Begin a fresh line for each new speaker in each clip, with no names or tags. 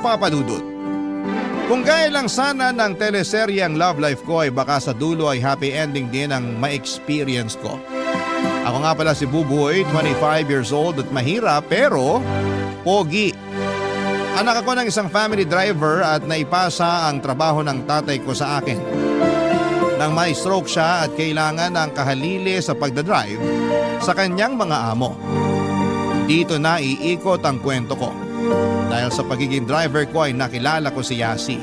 papadudot. Kung gaya lang sana ng teleserye ang love life ko ay baka sa dulo ay happy ending din ang ma-experience ko. Ako nga pala si Buboy, 25 years old at mahirap pero pogi. Anak ako ng isang family driver at naipasa ang trabaho ng tatay ko sa akin. Nang may stroke siya at kailangan ng kahalili sa pagdadrive sa kanyang mga amo. Dito na iikot ang kwento ko. Dahil sa pagiging driver ko ay nakilala ko si Yasi.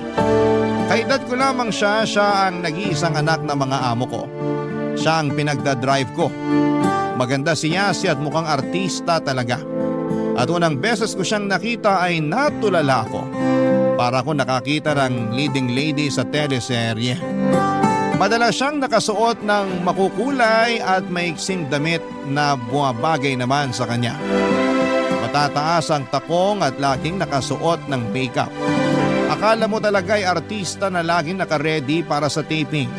Kaedad ko lamang siya ang nag-iisang anak ng mga amo ko. Siya ang pinagdadrive ko. Maganda si Yasi at mukhang artista talaga. At unang beses ko siyang nakita ay natulala ako. Para ko nakakita ng leading lady sa teleserye. Madalas siyang nakasuot ng makukulay at maiksing damit na bumabagay naman sa kanya. Matataas ang takong at laging nakasuot ng makeup. Akala mo talaga ay artista na laging nakaredy para sa taping.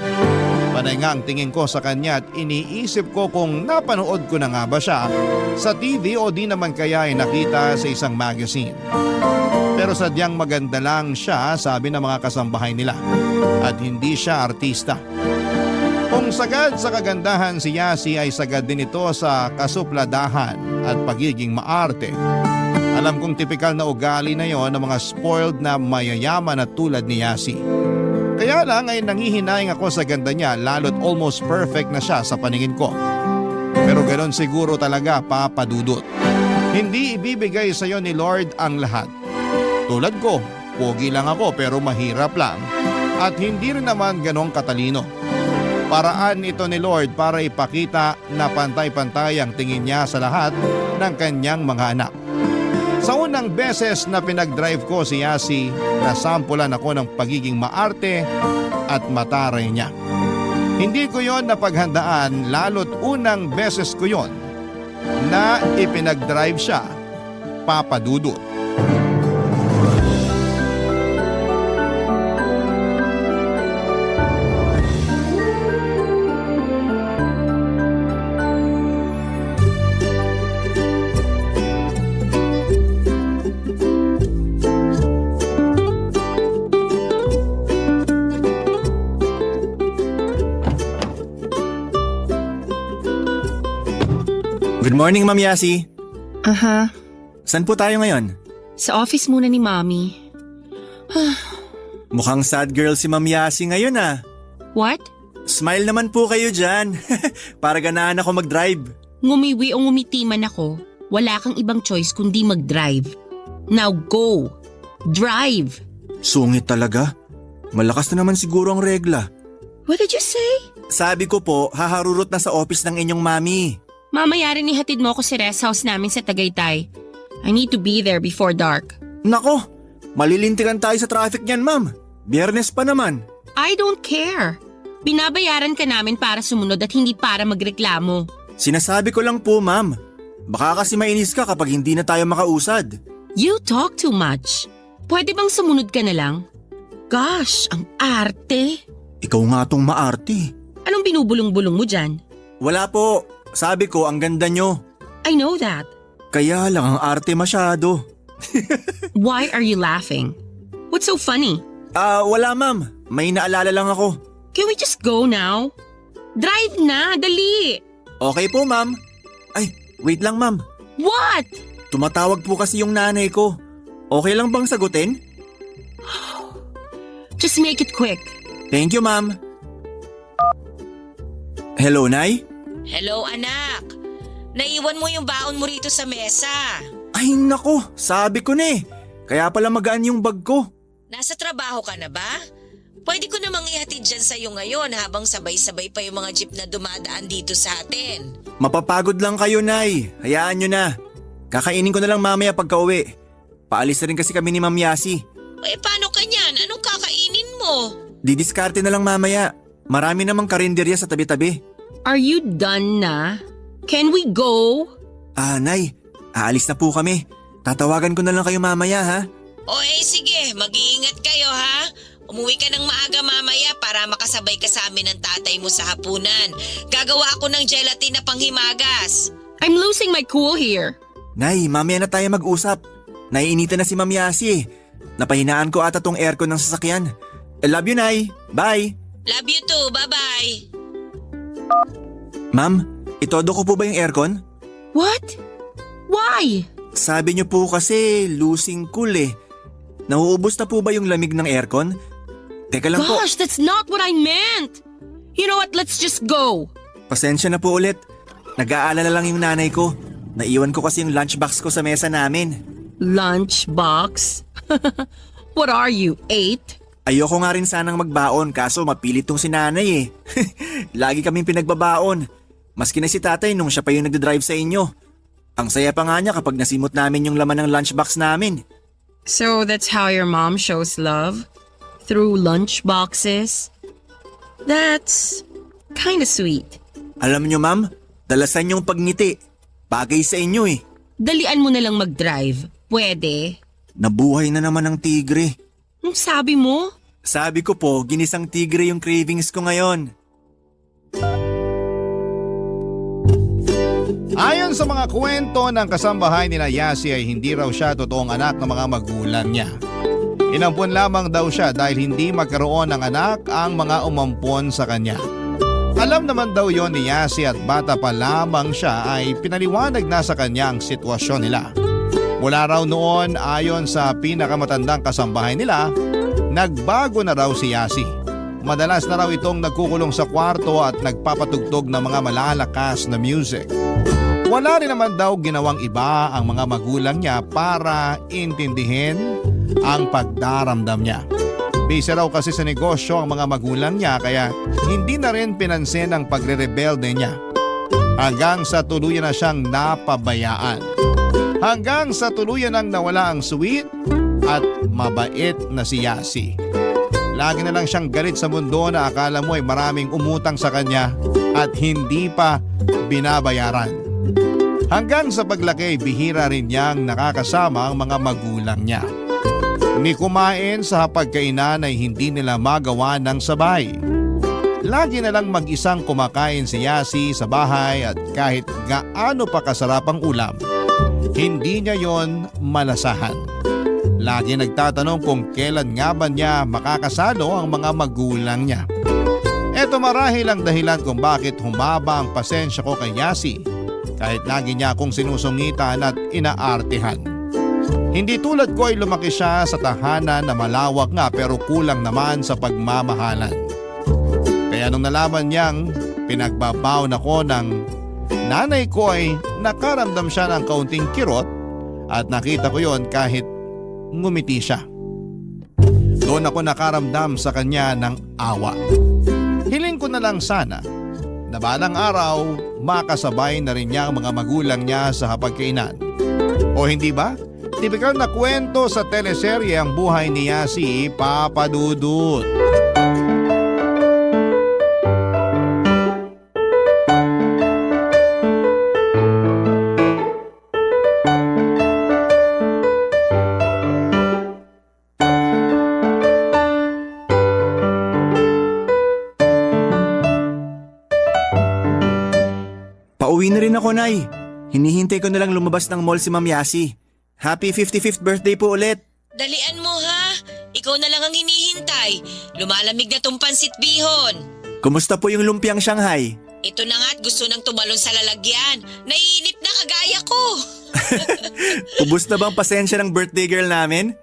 Panay nga ang tingin ko sa kanya at iniisip ko kung napanood ko na nga ba siya sa TV o di naman kaya ay nakita sa isang magazine. Pero sadyang maganda lang siya, sabi ng mga kasambahay nila, at hindi siya artista. Kung sagad sa kagandahan si Yasi ay sagad din ito sa kasupladahan at pagiging maarte. Alam kong tipikal na ugali na yon ng mga spoiled na mayayaman na tulad ni Yasi. Kaya lang ay nanghihinayang ako sa ganda niya lalo't almost perfect na siya sa paningin ko. Pero ganoon siguro talaga, papadudot. Hindi ibibigay sa iyo ni Lord ang lahat. Tulad ko, pogi lang ako pero mahirap lang at hindi rin naman ganong katalino. Paraan ito ni Lord para ipakita na pantay-pantay ang tingin niya sa lahat ng kanyang mga anak. Sa unang beses na pinag-drive ko si Yasi, nasampulan ako ng pagiging maarte at mataray niya. Hindi ko yon napaghandaan lalo't unang beses ko yon na ipinag-drive siya, papadudot.
Good morning, Ma'am Yasi.
Aha.
Saan po tayo ngayon?
Sa office muna ni Mommy.
Mukhang sad girl si Ma'am Yasi ngayon ah.
What?
Smile naman po kayo dyan. Para ganahan ako mag-drive.
Ngumiwi o ngumiti man ako, wala kang ibang choice kundi mag-drive. Now go! Drive!
Sungit talaga. Malakas na naman siguro ang regla.
What did you say?
Sabi ko po, haharurot na sa office ng inyong mami.
Mamaya rin ihatid mo ako sa rest house namin sa Tagaytay. I need to be there before dark.
Nako, malilintikan tayo sa traffic niyan, ma'am. Biyernes pa naman.
I don't care. Binabayaran ka namin para sumunod at hindi para magreklamo.
Sinasabi ko lang po, ma'am. Baka kasi mainis ka kapag hindi na tayo makausad.
You talk too much. Pwede bang sumunod ka na lang? Gosh, ang arte.
Ikaw nga tong maarte.
Anong binubulong-bulong mo dyan?
Wala po. Sabi ko, ang ganda nyo.
I know that.
Kaya lang ang arte masyado.
Why are you laughing? What's so funny?
Wala ma'am. May naalala lang ako.
Can we just go now? Drive na, dali!
Okay po ma'am. Ay, wait lang ma'am.
What?
Tumatawag po kasi yung nanay ko. Okay lang bang sagutin?
Just make it quick.
Thank you ma'am. Hello, Nay?
Hello anak, naiwan mo yung baon mo rito sa mesa.
Ay nako, sabi ko na eh. Kaya pala magaan yung bag ko.
Nasa trabaho ka na ba? Pwede ko namang ihatid dyan sa'yo ngayon habang sabay-sabay pa yung mga jeep na dumadaan dito sa atin.
Mapapagod lang kayo, Nay. Hayaan nyo na. Kakainin ko na lang mamaya pagka uwi. Paalis na rin kasi kami ni Ma'am Yasi.
Paano ka niyan? Anong kakainin mo?
Didiskarte na lang mamaya. Marami namang karinderya sa tabi-tabi.
Are you done na? Can we go?
Nay, aalis na po kami. Tatawagan ko na lang kayo mamaya ha.
Sige, mag-iingat kayo ha. Umuwi ka ng maaga mamaya para makasabay ka sa amin ng tatay mo sa hapunan. Gagawa ako ng gelatin na panghimagas.
I'm losing my cool here.
Nay, mamaya na tayo mag-usap. Naiinitan na si Ma'am Yasi eh. Napahinaan ko ata tong aircon ng sasakyan. I love you, Nay. Bye.
Love you too, bye-bye.
Ma'am, itodo ko po ba yung aircon?
What? Why?
Sabi niyo po kasi losing cool eh. Nauubos na po ba yung lamig ng aircon? Teka lang po.
Gosh, that's not what I meant. You know what? Let's just go.
Pasensya na po ulit. Nag-aalala lang yung nanay ko. Naiwan ko kasi yung lunchbox ko sa mesa namin.
Lunchbox? What are you, 8?
Ayoko nga rin sanang magbaon kaso mapilit tong si nanay eh. Lagi kaming pinagbabaon. Maski na si tatay nung siya pa yung nagdadrive sa inyo. Ang saya pa nga niya kapag nasimot namin yung laman ng lunchbox namin.
So that's how your mom shows love? Through lunchboxes? That's kinda sweet.
Alam niyo ma'am, dalasan yung pagngiti. Bagay sa inyo eh.
Dalian mo na lang mag-drive. Pwede?
Nabuhay na naman ang tigre.
Anong sabi mo?
Sabi ko po, ginisang tigre yung cravings ko ngayon.
Ayon sa mga kwento ng kasambahay ni Yasi ay hindi raw siya totoong anak ng mga magulang niya. Inampon lamang daw siya dahil hindi magkaroon ng anak ang mga umampon sa kanya. Alam naman daw yon ni Yasi at bata pa lamang siya ay pinaliwanag na sa kanya ang sitwasyon nila. Mula raw noon ayon sa pinakamatandang kasambahay nila, nagbago na raw si Yasi. Madalas na raw itong nagkukulong sa kwarto at nagpapatugtog ng mga malalakas na music. Wala rin naman daw ginawang iba ang mga magulang niya para intindihin ang pagdaramdam niya. Busy raw kasi sa negosyo ang mga magulang niya kaya hindi na rin pinansin ang pagre-rebelde niya. Hanggang sa tuluyan na siyang napabayaan. Hanggang sa tuluyan nang nawala ang sweet at mabait na si Yasi. Lagi na lang siyang galit sa mundo na akala mo ay maraming umutang sa kanya at hindi pa binabayaran. Hanggang sa paglaki, bihira rin niyang nakakasama ang mga magulang niya. Ni kumain sa hapagkainan ay hindi nila magawa ng sabay. Lagi na lang mag-isang kumakain si Yasi sa bahay at kahit gaano pa kasarap ang ulam, hindi niya yon malasahan. Lagi nagtatanong kung kailan nga ba niya makakasalo ang mga magulang niya. Eto marahil ang dahilan kung bakit humaba ang pasensya ko kay Yasi kahit lagi niya akong sinusungitan at inaartehan. Hindi tulad ko ay lumaki siya sa tahanan na malawak nga pero kulang naman sa pagmamahalan. Kaya nung nalaman niyang pinagbabaon ako ng nanay ko ay nakaramdam siya ng kaunting kirot at nakita ko yon kahit ngumiti siya. Doon ako nakaramdam sa kanya ng awa. Hiling ko na lang sana na balang araw makasabay na rin niya ang mga magulang niya sa hapagkainan. O hindi ba? Tipikal na kwento sa teleserye ang buhay ni Yasi, Papa Dudut.
Pauwi na rin ako, Nay. Hinihintay ko na lang lumabas ng mall si Ma'am Yasi. Happy 55th birthday po ulit.
Dalian mo ha. Ikaw na lang ang hinihintay. Lumalamig na tong pansit bihon.
Kumusta po yung lumpiang Shanghai?
Ito na nga't gusto nang tumalon sa lalagyan. Naiinip na kagaya ko.
Ubus na bang pasensya ng birthday girl namin?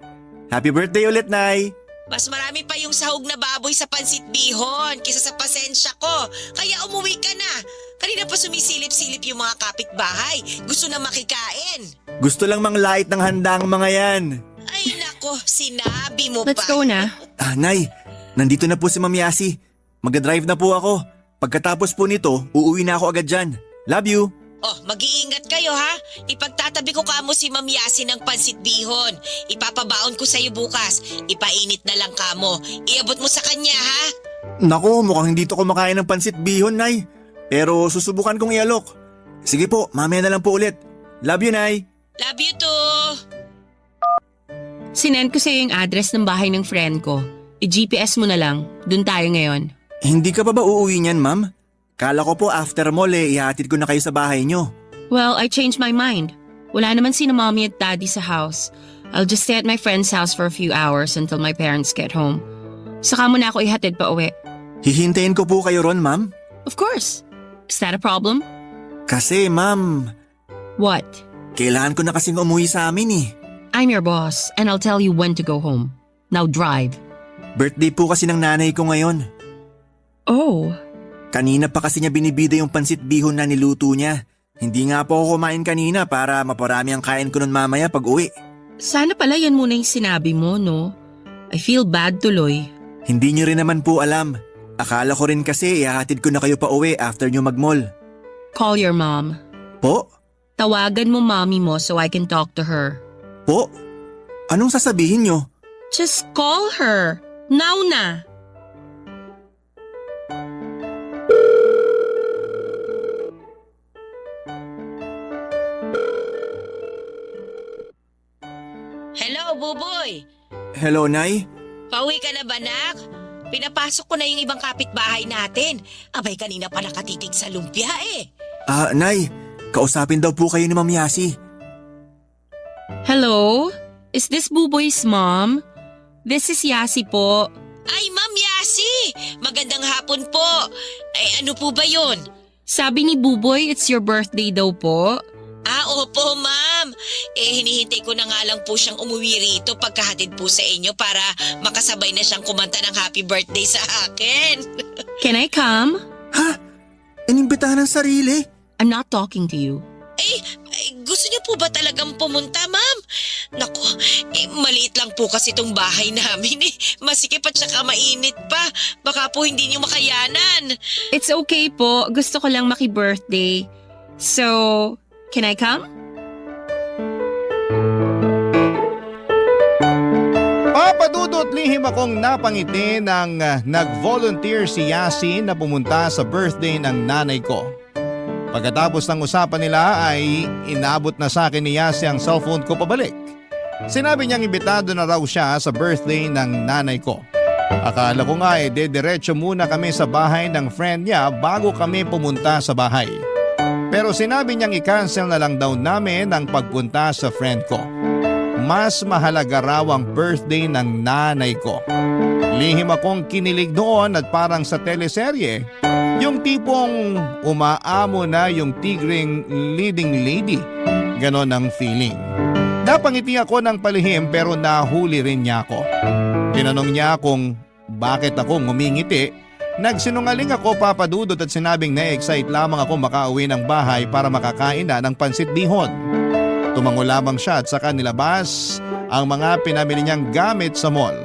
Happy birthday ulit, Nay.
Mas marami pa yung sahog na baboy sa pansit bihon kisa sa pasensya ko. Kaya umuwi ka na. Kanina pa sumisilip-silip yung mga kapitbahay. Gusto na makikain.
Gusto lang manglait ng handa ang mga yan.
Ay nako, sinabi mo
Let's
pa.
go na.
Nay, nandito na po si Ma'am Yasi. Mag-drive na po ako. Pagkatapos po nito, uuwi na ako agad dyan. Love you.
Oh, mag-iingat kayo ha. Ipagtatabi ko kamo si Ma'am Yasi ng pansit bihon. Ipapabaon ko sa'yo bukas. Ipainit na lang kamo. Iabot mo sa kanya ha.
Naku, mukhang hindi to kumakain ng pansit bihon, Nay. Pero susubukan kong ialok. Sige po, mamaya na lang po ulit. Love you, Nay.
Love you too.
Sinend ko sa'yo yung address ng bahay ng friend ko. I-GPS mo na lang. Doon tayo ngayon.
Hindi ka pa ba uuwi niyan, Ma'am? Kala ko po after mall ihatid ko na kayo sa bahay nyo.
Well, I changed my mind. Wala naman sina mommy at daddy sa house. I'll just stay at my friend's house for a few hours until my parents get home. Saka mo na ako ihatid pa uwi.
Hihintayin ko po kayo ron, ma'am.
Of course. Is that a problem?
Kasi, ma'am,
What?
kailangan ko na kasing umuwi sa amin eh.
I'm your boss and I'll tell you when to go home. Now drive.
Birthday po kasi ng nanay ko ngayon.
Oh,
Kanina pa kasi niya binibida yung pansit bihon na niluto niya. Hindi nga po ako kumain kanina para maparami ang kain ko nun mamaya pag uwi.
sana pala yan muna yung sinabi mo, no? I feel bad tuloy.
Hindi niyo rin naman po alam. Akala ko rin kasi ihahatid ko na kayo pa uwi after niyo mag-mall.
Call your mom.
Po?
Tawagan mo mommy mo so I can talk to her.
Po? Anong sasabihin niyo?
Just call her. Now na.
Hello, Buboy.
Hello, Nay?
Pauwi ka na ba, nak? Pinapasok ko na yung ibang kapitbahay natin. Abay, kanina pa nakatitig sa lumpia eh.
Nay, kausapin daw po kayo ni Ma'am Yasi.
Hello? Is this Buboy's mom? This is Yasi po.
Ay, Ma'am Yasi! Magandang hapon po. Ay, ano po ba yun?
Sabi ni Buboy it's your birthday daw po.
Opo, ma'am. Hinihintay ko na nga lang po siyang umuwi rito pagkahatid po sa inyo para makasabay na siyang kumanta ng happy birthday sa akin.
Can I come?
Ha? Inimbitahan ng sarili?
I'm not talking to you.
Gusto niyo po ba talagang pumunta, ma'am? Naku, maliit lang po kasi itong bahay namin eh. Masikip at saka mainit pa. Baka po hindi niyo makayanan.
It's okay po. Gusto ko lang maki-birthday. So, can I come?
Papadudot lihim akong napangiti nang nag-volunteer si Yasi na pumunta sa birthday ng nanay ko. Pagkatapos ng usapan nila ay inabot na sa akin ni Yasi ang cellphone ko pabalik. Sinabi niyang imbitado na raw siya sa birthday ng nanay ko. Akala ko nga dediretso muna kami sa bahay ng friend niya bago kami pumunta sa bahay. Pero sinabi niyang i-cancel na lang daw namin ang pagpunta sa friend ko. Mas mahalaga raw ang birthday ng nanay ko. Lihim akong kinilig noon at parang sa teleserye, yung tipong umaamo na yung tigring leading lady. Ganon ang feeling. Napangiti ako ng palihim pero nahuli rin niya ako. Tinanong niya kung bakit ako ngumingiti. Nagsinungaling ako, papadudot, at sinabing na-excite lamang ako makauwi ng bahay para makakain na ng pansit bihon. Tumango lamang siya at saka nilabas ang mga pinamili niyang gamit sa mall.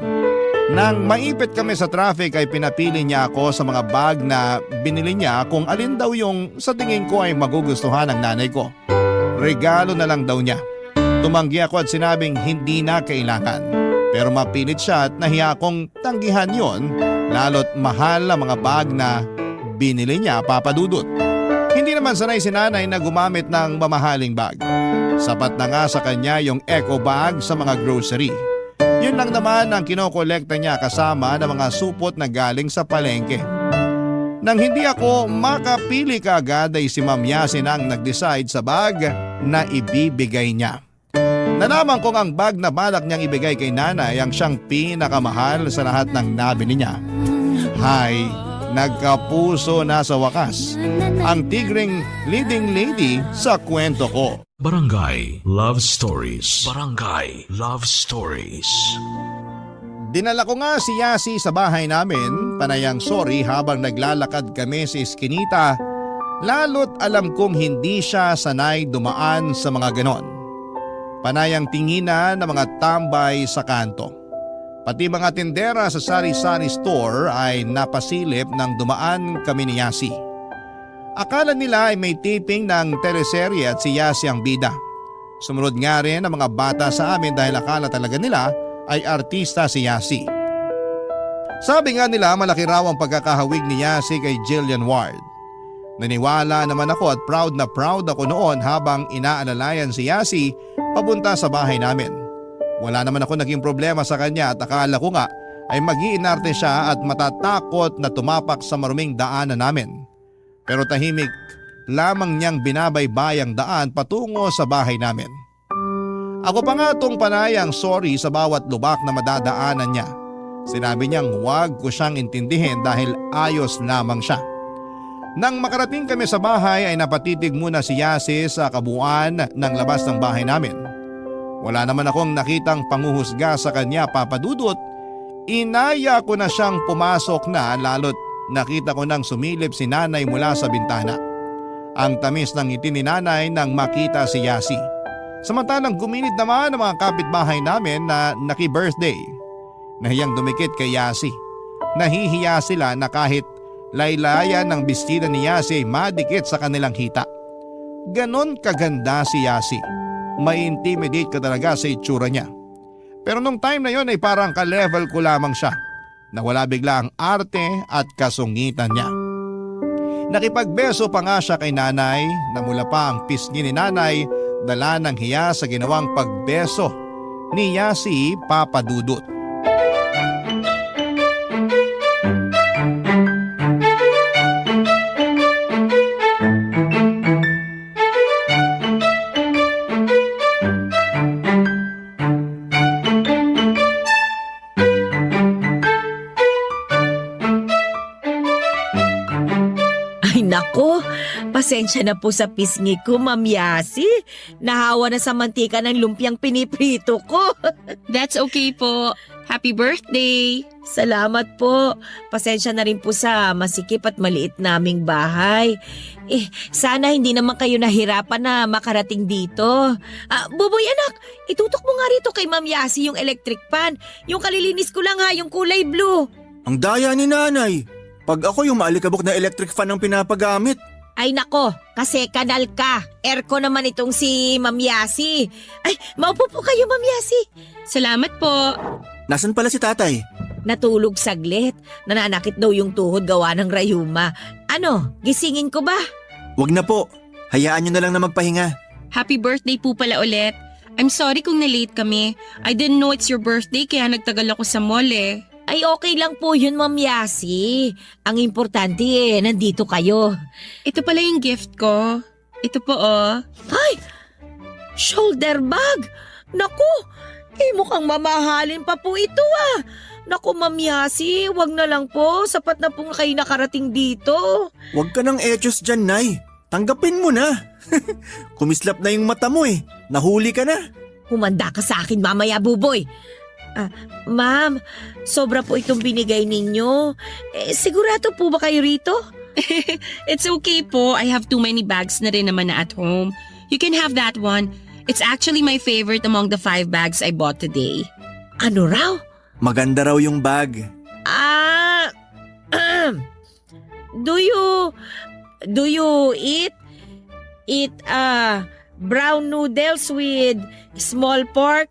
Nang maipit kami sa traffic ay pinapili niya ako sa mga bag na binili niya kung alin daw yung sa tingin ko ay magugustuhan ng nanay ko. Regalo na lang daw niya. Tumanggi ako at sinabing hindi na kailangan. Pero mapilit siya at nahiya akong tanggihan yon, lalo't mahal ang mga bag na binili niya, papadudot. Hindi naman sanay si nanay na gumamit ng mamahaling bag. Sapat na nga sa kanya yung eco bag sa mga grocery. Yun lang naman ang kinokolekta niya kasama ng mga supot na galing sa palengke. Nang hindi ako makapili kaagad ay si Ma'am Yasi na ang nag-decide sa bag na ibibigay niya. Nalaman kong ang bag na balak niyang ibigay kay nanay ang siyang pinakamahal sa lahat ng nabili niya. Hay, nagkapuso na sa wakas ang tigring leading lady sa kwento ko.
Barangay Love Stories. Barangay Love Stories.
Dinala ko nga si Yasi sa bahay namin, panayang sorry habang naglalakad kami sa iskinita, lalo't alam kong hindi siya sanay dumaan sa mga ganon. Panayang tinginan ng mga tambay sa kanto. Pati mga tindera sa sari-sari store ay napasilip nang dumaan kami ni Yasi. Akala nila ay may taping ng teleserye at si Yasi ang bida. Sumunod nga rin ang mga bata sa amin dahil akala talaga nila ay artista si Yasi. Sabi nga nila malaki raw ang pagkakahawig ni Yasi kay Jillian Ward. Naniwala naman ako at proud na proud ako noon habang inaalalayan si Yasi papunta sa bahay namin. Wala naman ako naging problema sa kanya at akala ko nga ay mag-iinarte siya at matatakot na tumapak sa maruming daanan namin. Pero tahimik lamang niyang binabaybay ang daan patungo sa bahay namin. Ako pa nga itong panayang sorry sa bawat lubak na madadaanan niya. Sinabi niyang huwag ko siyang intindihin dahil ayos lamang siya. Nang makarating kami sa bahay ay napatitig muna si Yasi sa kabuuan ng labas ng bahay namin. Wala naman akong nakitang panguhusga sa kanya, Papa Dudut. Inaya ko na siyang pumasok na lalo't nakita ko nang sumilip si nanay mula sa bintana. Ang tamis ng ngiti ni nanay nang makita si Yasi. Samantalang gumilid naman ang mga kapitbahay namin na naki-birthday. Nahiyang dumikit kay Yasi. Nahihiya sila na kahit laylayan ng bestida ni Yasi madikit sa kanilang hita. Ganon kaganda si Yasi. Mai-intimidate ka talaga sa itsura niya. Pero nung time na yon ay parang ka-level ko lamang siya. Nawala bigla ang arte at kasungitan niya. Nakipagbeso pa nga siya kay nanay na mula pa ang pisngi ni nanay dala ng hiya sa ginawang pagbeso ni Yasi, Papa Dudut.
Ay nako, pasensya na po sa pisngi ko, Ma'am Yasi. Nahawa na sa mantika ng lumpiang piniprito ko.
That's okay po. Happy birthday!
Salamat po. Pasensya na rin po sa masikip at maliit naming bahay. Sana hindi naman kayo nahirapan na makarating dito. Buboy anak, itutok mo nga rito kay Ma'am Yasi yung electric fan. Yung kalilinis ko lang ha, yung kulay blue.
Ang daya ni nanay. Pag ako yung maalikabok na electric fan ang pinapagamit.
Ay nako, kasi kanal ka. Aircon naman itong si Ma'am Yasi. Ay, maupo po kayo, Ma'am Yasi.
Salamat po.
Nasaan pala si tatay?
Natulog saglit. Nananakit daw yung tuhod gawa ng rayuma. Ano, gisingin ko ba?
Wag na po. Hayaan nyo na lang na magpahinga.
Happy birthday po pala ulit. I'm sorry kung na-late kami. I didn't know it's your birthday kaya nagtagal ako sa mall eh.
Ay okay lang po yun, Ma'am Yasi. Ang importante nandito kayo.
Ito pala yung gift ko. Ito po oh.
Ay! Shoulder bag! Naku! Mukhang mamahalin pa po ito ah. Naku, Ma'am Yasi, wag na lang po. Sapat na pong kayo nakarating dito.
Wag ka ng etyos dyan, Nay. Tanggapin mo na. Kumislap na yung mata mo eh. Nahuli ka na.
Humanda ka sa akin mamaya, Buboy. Ma'am, sobra po itong binigay ninyo. Sigurado po ba kayo rito?
It's okay po. I have too many bags na rin naman na at home. You can have that one. It's actually my favorite among the 5 bags I bought today.
Ano raw?
Maganda raw yung bag.
Do you eat brown noodles with small pork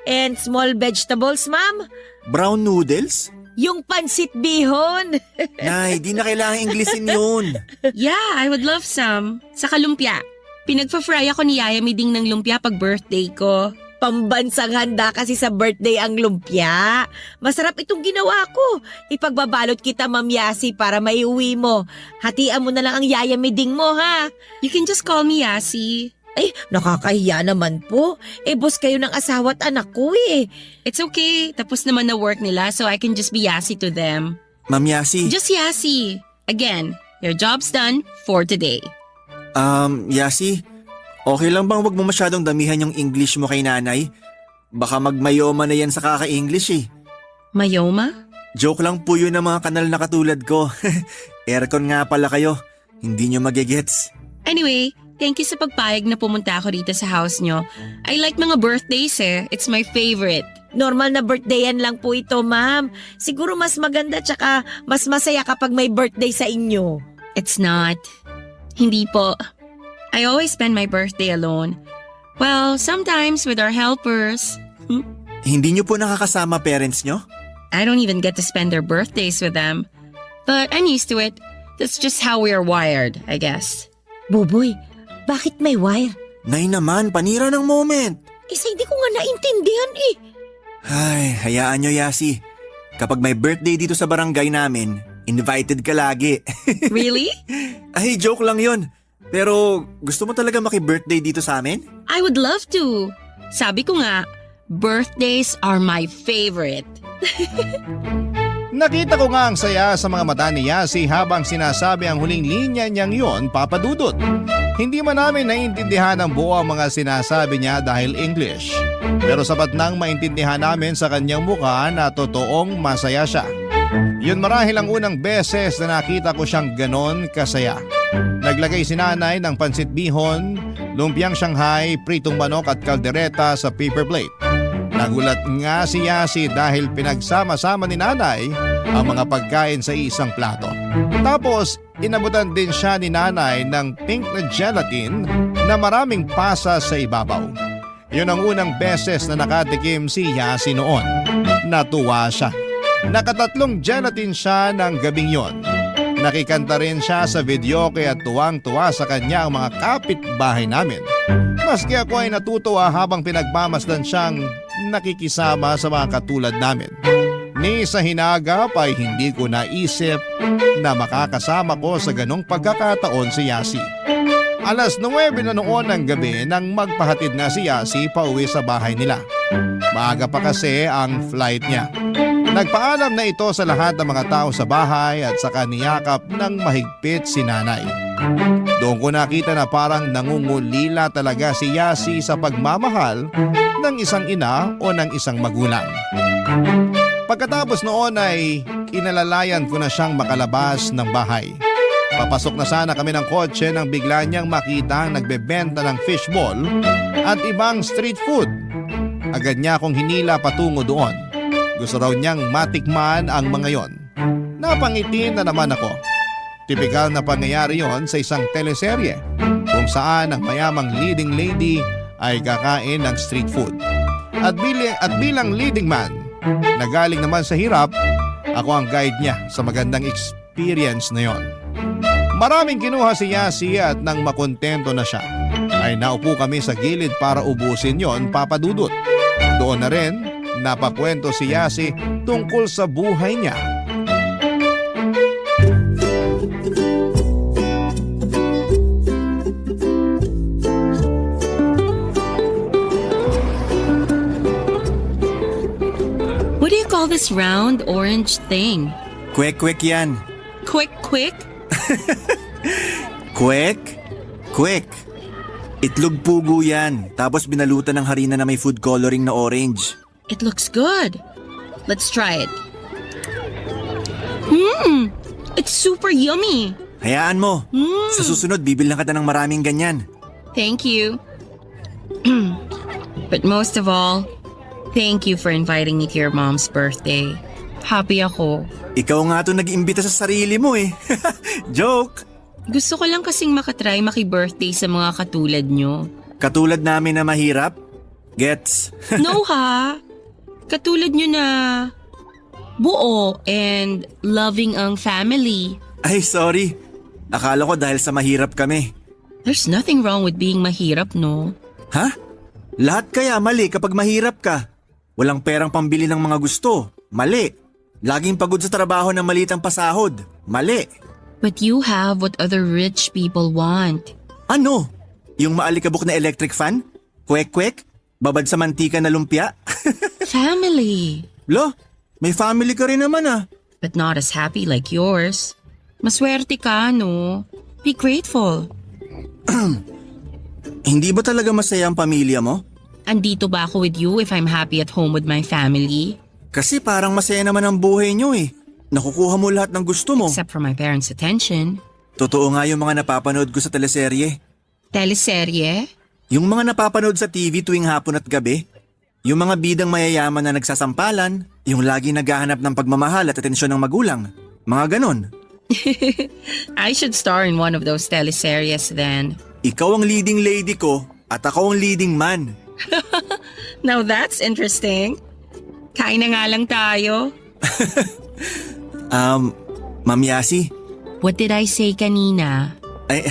and small vegetables, ma'am?
Brown noodles?
Yung pansit bihon.
Nay, di na kailangan Inglesin yun.
Yeah, I would love some. Sa kalumpia. Pinagpa-fry ako ni Yaya Miding ng lumpia pag birthday ko.
Pambansang handa kasi sa birthday ang lumpia. Masarap itong ginawa ko. Ipagbabalot kita, Ma'am Yasi, para maiuwi mo. Hatian mo na lang ang Yaya Miding mo, ha?
You can just call me Yasi.
Ay, nakakahiya naman po. Boss kayo ng asawa at anak ko eh.
It's okay. Tapos naman na work nila so I can just be Yasi to them.
Ma'am Yasi.
Just Yasi. Again, your job's done for today.
Yasi, okay lang bang wag mo masyadong damihan yung English mo kay nanay? Baka magmayoma na yan sa kaka-English eh.
Mayoma?
Joke lang po yun ng mga kanal na katulad ko. Aircon nga pala kayo. Hindi nyo magigets.
Anyway, thank you sa pagpayag na pumunta ako dito sa house nyo. I like mga birthdays eh. It's my favorite.
Normal na birthdayan lang po ito, ma'am. Siguro mas maganda tsaka mas masaya kapag may birthday sa inyo.
It's not. Hindi po. I always spend my birthday alone. Well, sometimes with our helpers.
Hindi nyo po nakakasama parents nyo?
I don't even get to spend their birthdays with them. But I'm used to it. That's just how we are wired, I guess.
Buboy, bakit may wire?
Nay naman, panira ng moment.
Isa hindi ko nga naintindihan eh.
Ay, hayaan nyo Yasi. Kapag may birthday dito sa barangay namin, invited ka lagi.
Really?
Ay, joke lang yon. Pero gusto mo talaga maki-birthday dito sa amin?
I would love to. Sabi ko nga, birthdays are my favorite.
Nakita ko nga ang saya sa mga mata ni Yasi habang sinasabi ang huling linya niyang yon, Papa Dudut. Hindi man namin naiintindihan ang buo ang mga sinasabi niya dahil English. Pero sapat nang maintindihan namin sa kanyang mukha na totoong masaya siya. Yun marahil ang unang beses na nakita ko siyang ganon kasaya. Naglagay si nanay ng pansit bihon, lumpiang Shanghai, pritong manok at kaldereta sa paper plate. Nagulat nga si Yasi dahil pinagsama-sama ni nanay ang mga pagkain sa isang plato. Tapos inabutan din siya ni nanay ng pink na gelatin na maraming pasas sa ibabaw. Yun ang unang beses na nakatikim si Yasi noon. Natuwa siya. Nakatatlong gelatin siya ng gabing yon. Nakikanta rin siya sa video kaya tuwang-tuwa sa kanya ang mga kapitbahay namin. Maski ako ay natutuwa habang pinagmamasdan siyang nakikisama sa mga katulad namin. Ni sa hinagap ay hindi ko naisip na makakasama ko sa ganong pagkakataon si Yasi. Alas 9 na noon ng gabi nang magpahatid na si Yasi pauwi sa bahay nila. Maaga pa kasi ang flight niya. Nagpaalam na ito sa lahat ng mga tao sa bahay at saka niyakap ng mahigpit si nanay. Doon ko nakita na parang nangungulila talaga si Yasi sa pagmamahal ng isang ina o ng isang magulang. Pagkatapos noon ay inalalayan ko na siyang makalabas ng bahay. Papasok na sana kami ng kotse nang bigla niyang makita ang nagbebenta ng fishball at ibang street food. Agad niya akong hinila patungo doon. Gusto raw niyang matikman ang mga yon. Napangiti na naman ako. Tipikal na pangyayari yon sa isang teleserye kung saan ang mayamang leading lady ay kakain ng street food. At bilang leading man na galing naman sa hirap, ako ang guide niya sa magandang experience na yon. Maraming kinuha si Yasi at nang makontento na siya, ay naupo kami sa gilid para ubusin yon, Papa Dudut. Doon na rin napakwento si Yasi tungkol sa buhay niya.
What do you call this round orange thing?
Kwek-kwek yan.
Quick, quick?
Kwek? Kwek. Itlog pugo yan. Tapos binalutan ng harina na may food coloring na orange.
It looks good. Let's try it. It's super yummy.
Hayaan mo. Sa susunod, bibilhan kita ng maraming ganyan.
Thank you. But most of all, thank you for inviting me to your mom's birthday. Happy ako.
Ikaw nga to nag-imbita sa sarili mo eh. Joke!
Gusto ko lang kasing makatry maki-birthday sa mga katulad nyo.
Katulad namin na mahirap? Gets?
No ha? Katulad nyo na buo and loving ang family.
Ay, sorry. Akala ko dahil sa mahirap kami.
There's nothing wrong with being mahirap, no?
Ha? Lahat kaya mali kapag mahirap ka. Walang perang pambili ng mga gusto. Mali. Laging pagod sa trabaho ng maliit ang pasahod. Mali.
But you have what other rich people want.
Ano? Yung maalikabok na electric fan? Kwek-kwek? Babad sa mantika na lumpia?
Family.
Lo, may family ka rin naman ah.
But not as happy like yours. Maswerte ka, no? Be grateful.
Hindi ba talaga masaya ang pamilya mo?
Andito ba ako with you if I'm happy at home with my family?
Kasi parang masaya naman ang buhay nyo eh. Nakukuha mo lahat ng gusto mo.
Except for my parents' attention.
Totoo nga yung mga napapanood ko sa teleserye.
Teleserye?
Yung mga napapanood sa TV tuwing hapon at gabi. Yung mga bidang mayayaman na nagsasampalan. Yung lagi naghahanap ng pagmamahal at atensyon ng magulang. Mga ganon.
I should star in one of those teleseries then.
Ikaw ang leading lady ko at ako ang leading man.
Now that's interesting. Kain na nga lang tayo.
Ma'am Yasi.
What did I say kanina?
Ay,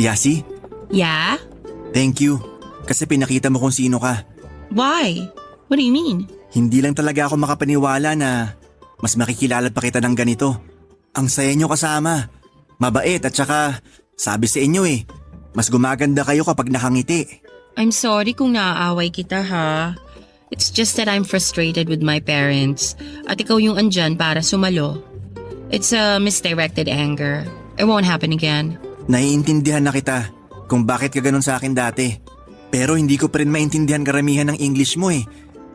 Yasi,
Yeah?
thank you. Kasi pinakita mo kung sino ka.
Why? What do you mean?
Hindi lang talaga ako makapaniwala na mas makikilala pa kita ng ganito. Ang saya nyo kasama. Mabait at saka sabi sa inyo eh, mas gumaganda kayo kapag nakangiti.
I'm sorry kung naaaway kita ha. It's just that I'm frustrated with my parents at ikaw yung andyan para sumalo. It's a misdirected anger. It won't happen again.
Naiintindihan na kita kung bakit ka ganun sa akin dati. Pero hindi ko pa rin maintindihan karamihan ng English mo eh.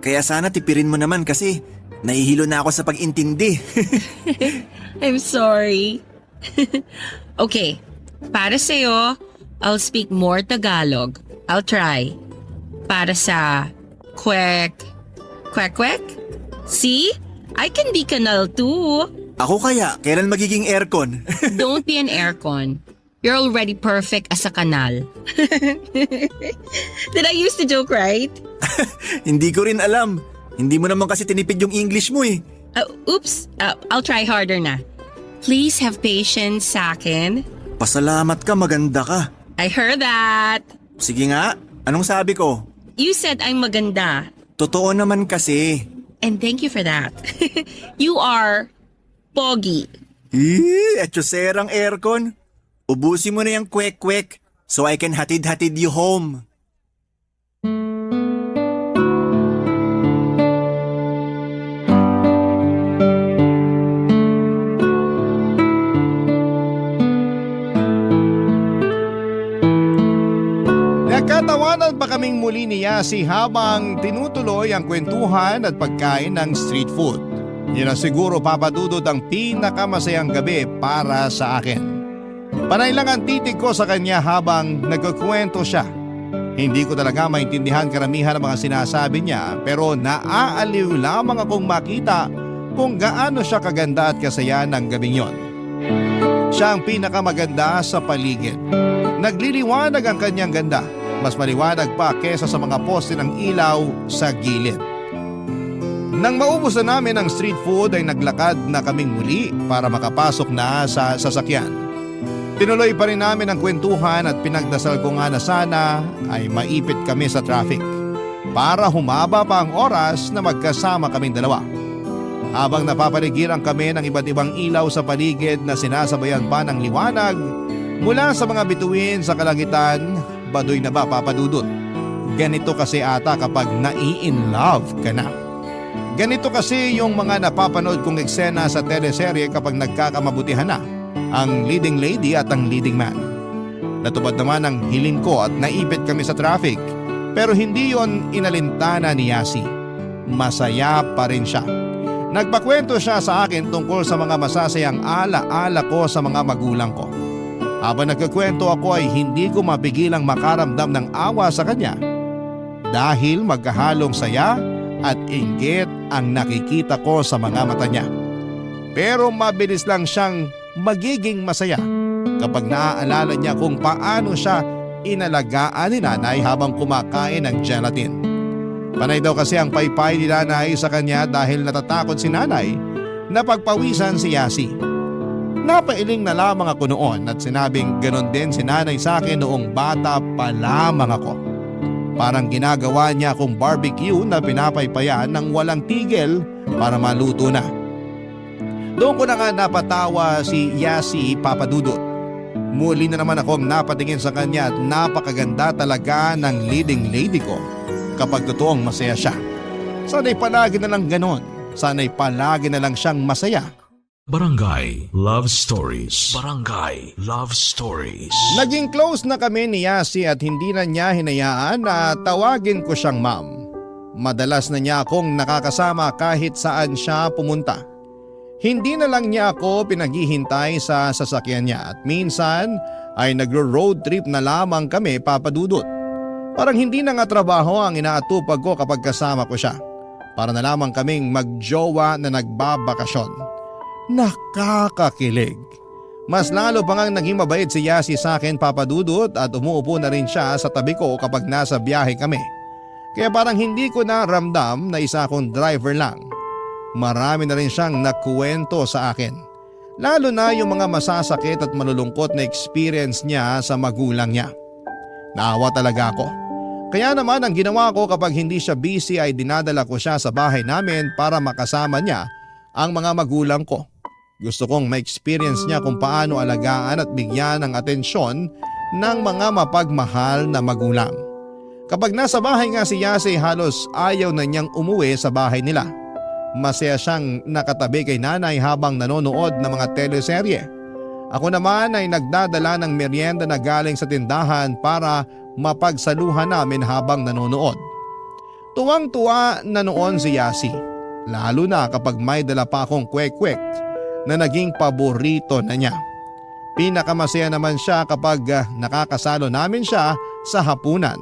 Kaya sana tipirin mo naman kasi nahihilo na ako sa pag-intindi.
I'm sorry. Okay, para sa'yo, I'll speak more Tagalog. I'll try. Para sa kwek. See? I can be kanal too.
Ako kaya, kailan magiging aircon?
Don't be an aircon. You're already perfect as a kanal. Did I use the joke right?
Hindi ko rin alam. Hindi mo naman kasi tinipid yung English mo eh.
Oops, I'll try harder na. Please have patience sa akin.
Pasalamat ka, maganda ka.
I heard that.
Sige nga, anong sabi ko?
You said I'm maganda.
Totoo naman kasi.
And thank you for that. You are pogi.
Etyoserang aircon. Ubusin mo na yung kwek-kwek so I can hatid-hatid you home.
Nagkatawanan pa kaming muli ni Yasi habang tinutuloy ang kwentuhan at pagkain ng street food. Yun na siguro papadudod ang pinakamasayang gabi para sa akin. Panay lang ang titig ko sa kanya habang nagkukwento siya. Hindi ko talaga maintindihan karamihan ng mga sinasabi niya pero naaaliw lamang akong makita kung gaano siya kaganda at kasaya ng gabing yon. Siya ang pinakamaganda sa paligid. Nagliliwanag ang kanyang ganda. Mas maliwanag pa kesa sa mga poste ng ilaw sa gilid. Nang maubos na namin ang street food ay naglakad na kaming muli para makapasok na sa sasakyan. Tinuloy pa rin namin ang kwentuhan at pinagdasal ko nga na sana ay maipit kami sa traffic para humaba pa ang oras na magkasama kaming dalawa. Habang napapaligiran kami ng iba't ibang ilaw sa paligid na sinasabayan pa ng liwanag mula sa mga bituin sa kalangitan, baduy na ba papadudot? Ganito kasi ata kapag nai-in-love ka na. Ganito kasi yung mga napapanood kong eksena sa teleserye kapag nagkakamabutihan na ang leading lady at ang leading man. Natupad naman ang hiling ko at naipit kami sa traffic pero hindi yon inalintana ni Yasi. Masaya pa rin siya. Nagpakwento siya sa akin tungkol sa mga masasayang ala-ala ko sa mga magulang ko. Habang nagkakwento ako ay hindi ko mapigilang makaramdam ng awa sa kanya dahil magkahalong saya at inggit ang nakikita ko sa mga mata niya. Pero mabilis lang siyang magiging masaya kapag naaalala niya kung paano siya inalagaan ni nanay habang kumakain ng gelatin. Panay daw kasi ang paypay ni nanay sa kanya dahil natatakot si nanay na pagpawisan si Yasi. Napailing na lamang ako noon at sinabing ganon din si nanay sa akin noong bata pa lamang ako. Parang ginagawa niya akong barbecue na pinapaypayan ng walang tigil para maluto na. Doon ko na nga napatawa si Yasi papadudot. Muli na naman akong napatingin sa kanya at napakaganda talaga ng leading lady ko kapag totoong masaya siya. Sana'y palagi na lang ganon. Sana'y palagi na lang siyang masaya.
Barangay Love Stories. Barangay Love Stories.
Naging close na kami ni Yasi at hindi na niya hinayaan na tawagin ko siyang ma'am. Madalas na niya akong nakakasama kahit saan siya pumunta. Hindi na lang niya ako pinaghihintay sa sasakyan niya at minsan ay nagro-road trip na lamang kami papadudot. Parang hindi na nga trabaho ang inaatupag ko kapag kasama ko siya. Para na lamang kaming magjowa na nagbabakasyon. Nakakakilig. Mas lalo pa ngang naging mabait si Yasi sa akin papadudot at umuupo na rin siya sa tabi ko kapag nasa biyahe kami. Kaya parang hindi ko na ramdam na isa akong driver lang. Marami na rin siyang nakuwento sa akin. Lalo na yung mga masasakit at malulungkot na experience niya sa magulang niya. Naawa talaga ako. Kaya naman ang ginawa ko kapag hindi siya busy ay dinadala ko siya sa bahay namin para makasama niya ang mga magulang ko. Gusto kong ma-experience niya kung paano alagaan at bigyan ng atensyon ng mga mapagmahal na magulang. Kapag nasa bahay nga si Yasi, halos ayaw na niyang umuwi sa bahay nila. Masaya siyang nakatabi kay nanay habang nanonood ng mga teleserye. Ako naman ay nagdadala ng merienda na galing sa tindahan para mapagsaluhan namin habang nanonood. Tuwang-tuwa na noon si Yasi, lalo na kapag may dala pa akong kwek-kwek na naging paborito na niya. Pinakamasaya naman siya kapag nakakasalo namin siya sa hapunan.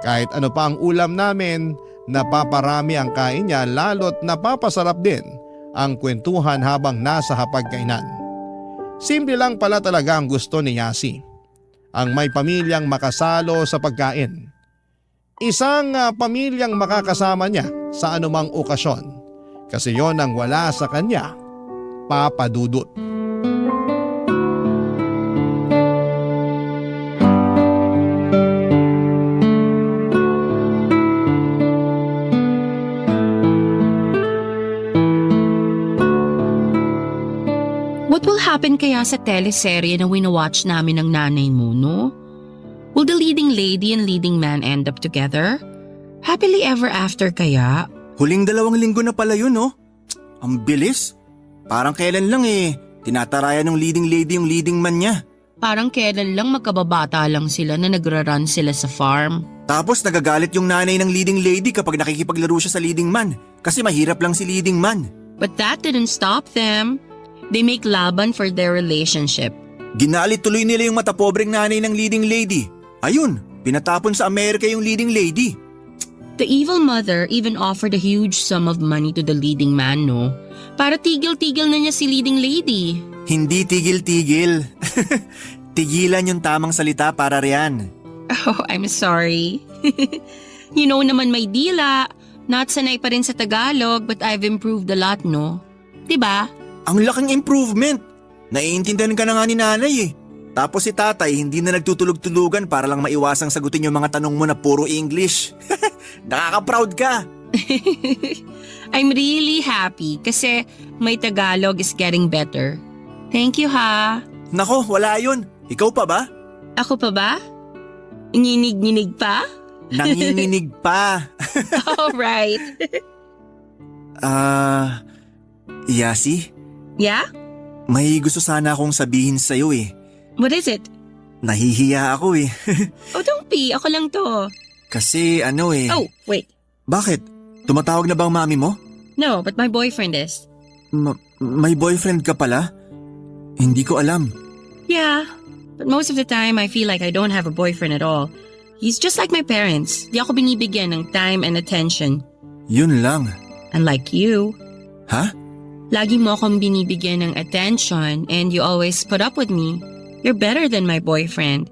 Kahit ano pa ang ulam namin, napaparami ang kain niya, lalo't napapasarap din ang kwentuhan habang nasa hapagkainan. Simple lang pala talaga ang gusto ni Yasi, ang may pamilyang makasalo sa pagkain. Isang pamilyang makakasama niya sa anumang okasyon, kasi yon ang wala sa kanya, Papa Dudut.
What will happen kaya sa teleserye na winawatch namin ng nanay mo, no? Will the leading lady and leading man end up together? Happily ever after kaya?
Huling 2 linggo na pala yun, no? Ang bilis. Parang kailan lang tinatarayan ng leading lady yung leading man niya.
Parang kailan lang magkababata lang sila na nagra-run sila sa farm.
Tapos nagagalit yung nanay ng leading lady kapag nakikipaglaro siya sa leading man kasi mahirap lang si leading man.
But that didn't stop them. They make laban for their relationship.
Ginalit tuloy nila yung matapobreng nanay ng leading lady. Ayun, pinatapon sa Amerika yung leading lady.
The evil mother even offered a huge sum of money to the leading man, no? Para tigil-tigil na niya si leading lady.
Hindi tigil-tigil. Tigilan yung tamang salita para riyan.
Oh, I'm sorry. You know naman may dila. Not sanay pa rin sa Tagalog but I've improved a lot, no? Diba?
Ang laking improvement. Naiintindihan ka na nga ni nanay. Tapos si tatay hindi na nagtutulog-tulugan para lang maiwasang sagutin yung mga tanong mo na puro English. Nakaka-proud ka.
I'm really happy kasi my Tagalog is getting better. Thank you, ha.
Nako, wala yun. Ikaw pa ba?
Ako pa ba? Nginig-nginig pa?
Nanginginig pa.
Alright.
Yasi,
Yeah?
may gusto sana akong sabihin sa'yo eh.
What is it?
Nahihiya ako eh.
Oh, don't be. Ako lang to.
Kasi
Oh, wait.
Bakit? Tumatawag na ba ang mami mo?
No, but my boyfriend is.
May boyfriend ka pala? Hindi ko alam.
Yeah, but most of the time I feel like I don't have a boyfriend at all. He's just like my parents. Di ako binibigyan ng time and attention.
Yun lang.
Unlike you.
Ha?
Lagi mo akong binibigyan ng attention and you always put up with me. You're better than my boyfriend.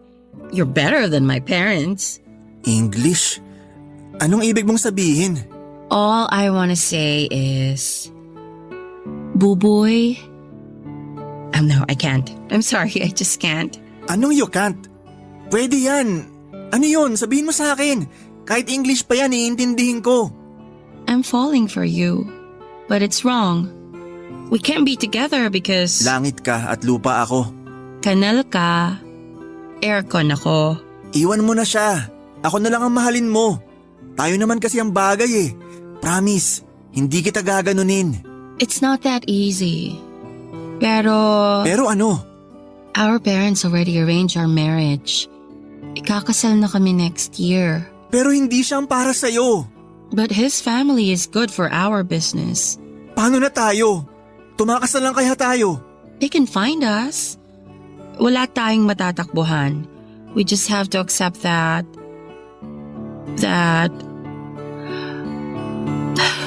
You're better than my parents.
English? Anong ibig mong sabihin?
All I wanna say is... Buboy? No, I can't. I'm sorry, I just can't.
Anong you can't? Pwede yan. Ano yun? Sabihin mo sa akin. Kahit English pa yan, iintindihin ko.
I'm falling for you. But it's wrong. We can't be together because...
Langit ka at lupa ako.
Kanal ka. Aircon ako.
Iwan mo na siya. Ako na lang ang mahalin mo. Tayo naman kasi ang bagay eh. Promise, hindi kita gaganunin.
It's not that easy. Pero...
Pero ano?
Our parents already arranged our marriage. Ikakasal na kami next year.
Pero hindi siyang para sa'yo.
But his family is good for our business.
Paano na tayo? Tumakas na lang kaya tayo.
They can find us. Wala tayong matatakbuhan. We just have to accept that...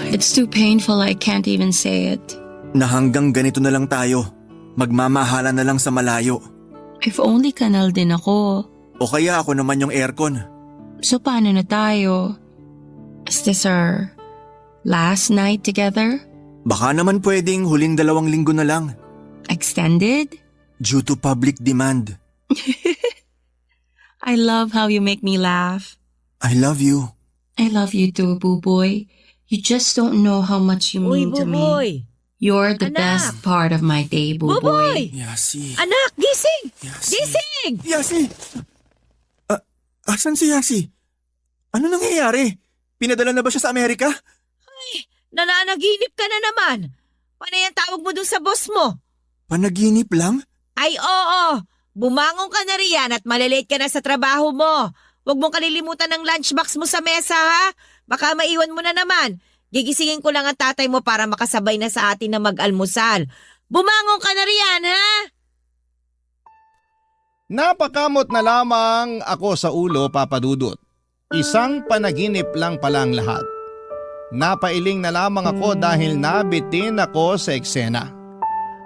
It's too painful, I can't even say it.
Na hanggang ganito na lang tayo. Magmamahala na lang sa malayo.
If only kanal din ako.
O kaya ako naman yung aircon.
So paano na tayo? Is this our last night together?
Baka naman pwedeng huling 2 linggo na lang.
Extended?
Due to public demand.
I love how you make me laugh.
I love you.
I love you too, Buboy. You just don't know how much you
Uy,
mean to me.
Buboy!
You're the
Anak!
best part of my day, Buboy.
Buboy!
Yasi.
Anak, gising!
Yasi.
Gising!
Yasi! Asan si Yasi? Ano nangyayari? Pinadala na ba siya sa Amerika?
Nananaginip ka na naman. Paano yan tawag mo dun sa boss mo?
Panaginip lang?
Ay oo, bumangon ka na riyan at malilate ka na sa trabaho mo. Huwag mong kalilimutan ng lunchbox mo sa mesa ha. Baka maiwan mo na naman. Gigisingin ko lang ang tatay mo para makasabay na sa atin na mag-almusal. Bumangon ka na riyan ha.
Napakamot na lamang ako sa ulo, Papa Dudut. Isang panaginip lang palang lahat. Napailing na lamang ako dahil nabitin ako sa eksena.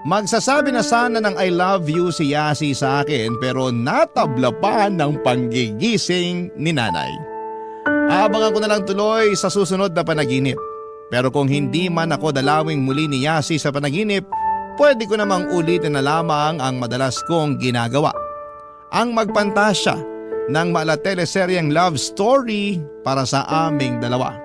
Magsasabi na sana ng I love you si Yasi sa akin pero natabla pa ng panggigising ni nanay. Abangan ko na lang tuloy sa susunod na panaginip. Pero kung hindi man ako dalawing muli ni Yasi sa panaginip, pwede ko namang ulitin na lamang ang madalas kong ginagawa. Ang magpantasya ng teleseryeng love story para sa aming dalawa.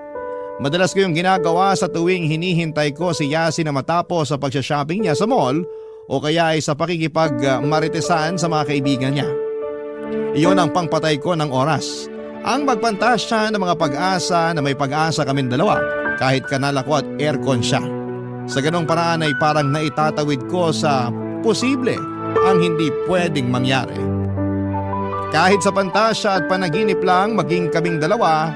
Madalas ko yung ginagawa sa tuwing hinihintay ko si Yasi na matapos sa pagsha-shopping niya sa mall o kaya ay sa pakikipag-maritesan sa mga kaibigan niya. Iyon ang pangpatay ko ng oras. Ang magpantasya ng mga pag-asa na may pag-asa kaming dalawa kahit kanal ako at aircon siya. Sa ganong paraan ay parang naitatawid ko sa posible ang hindi pwedeng mangyari. Kahit sa pantasya at panaginip lang maging kaming dalawa,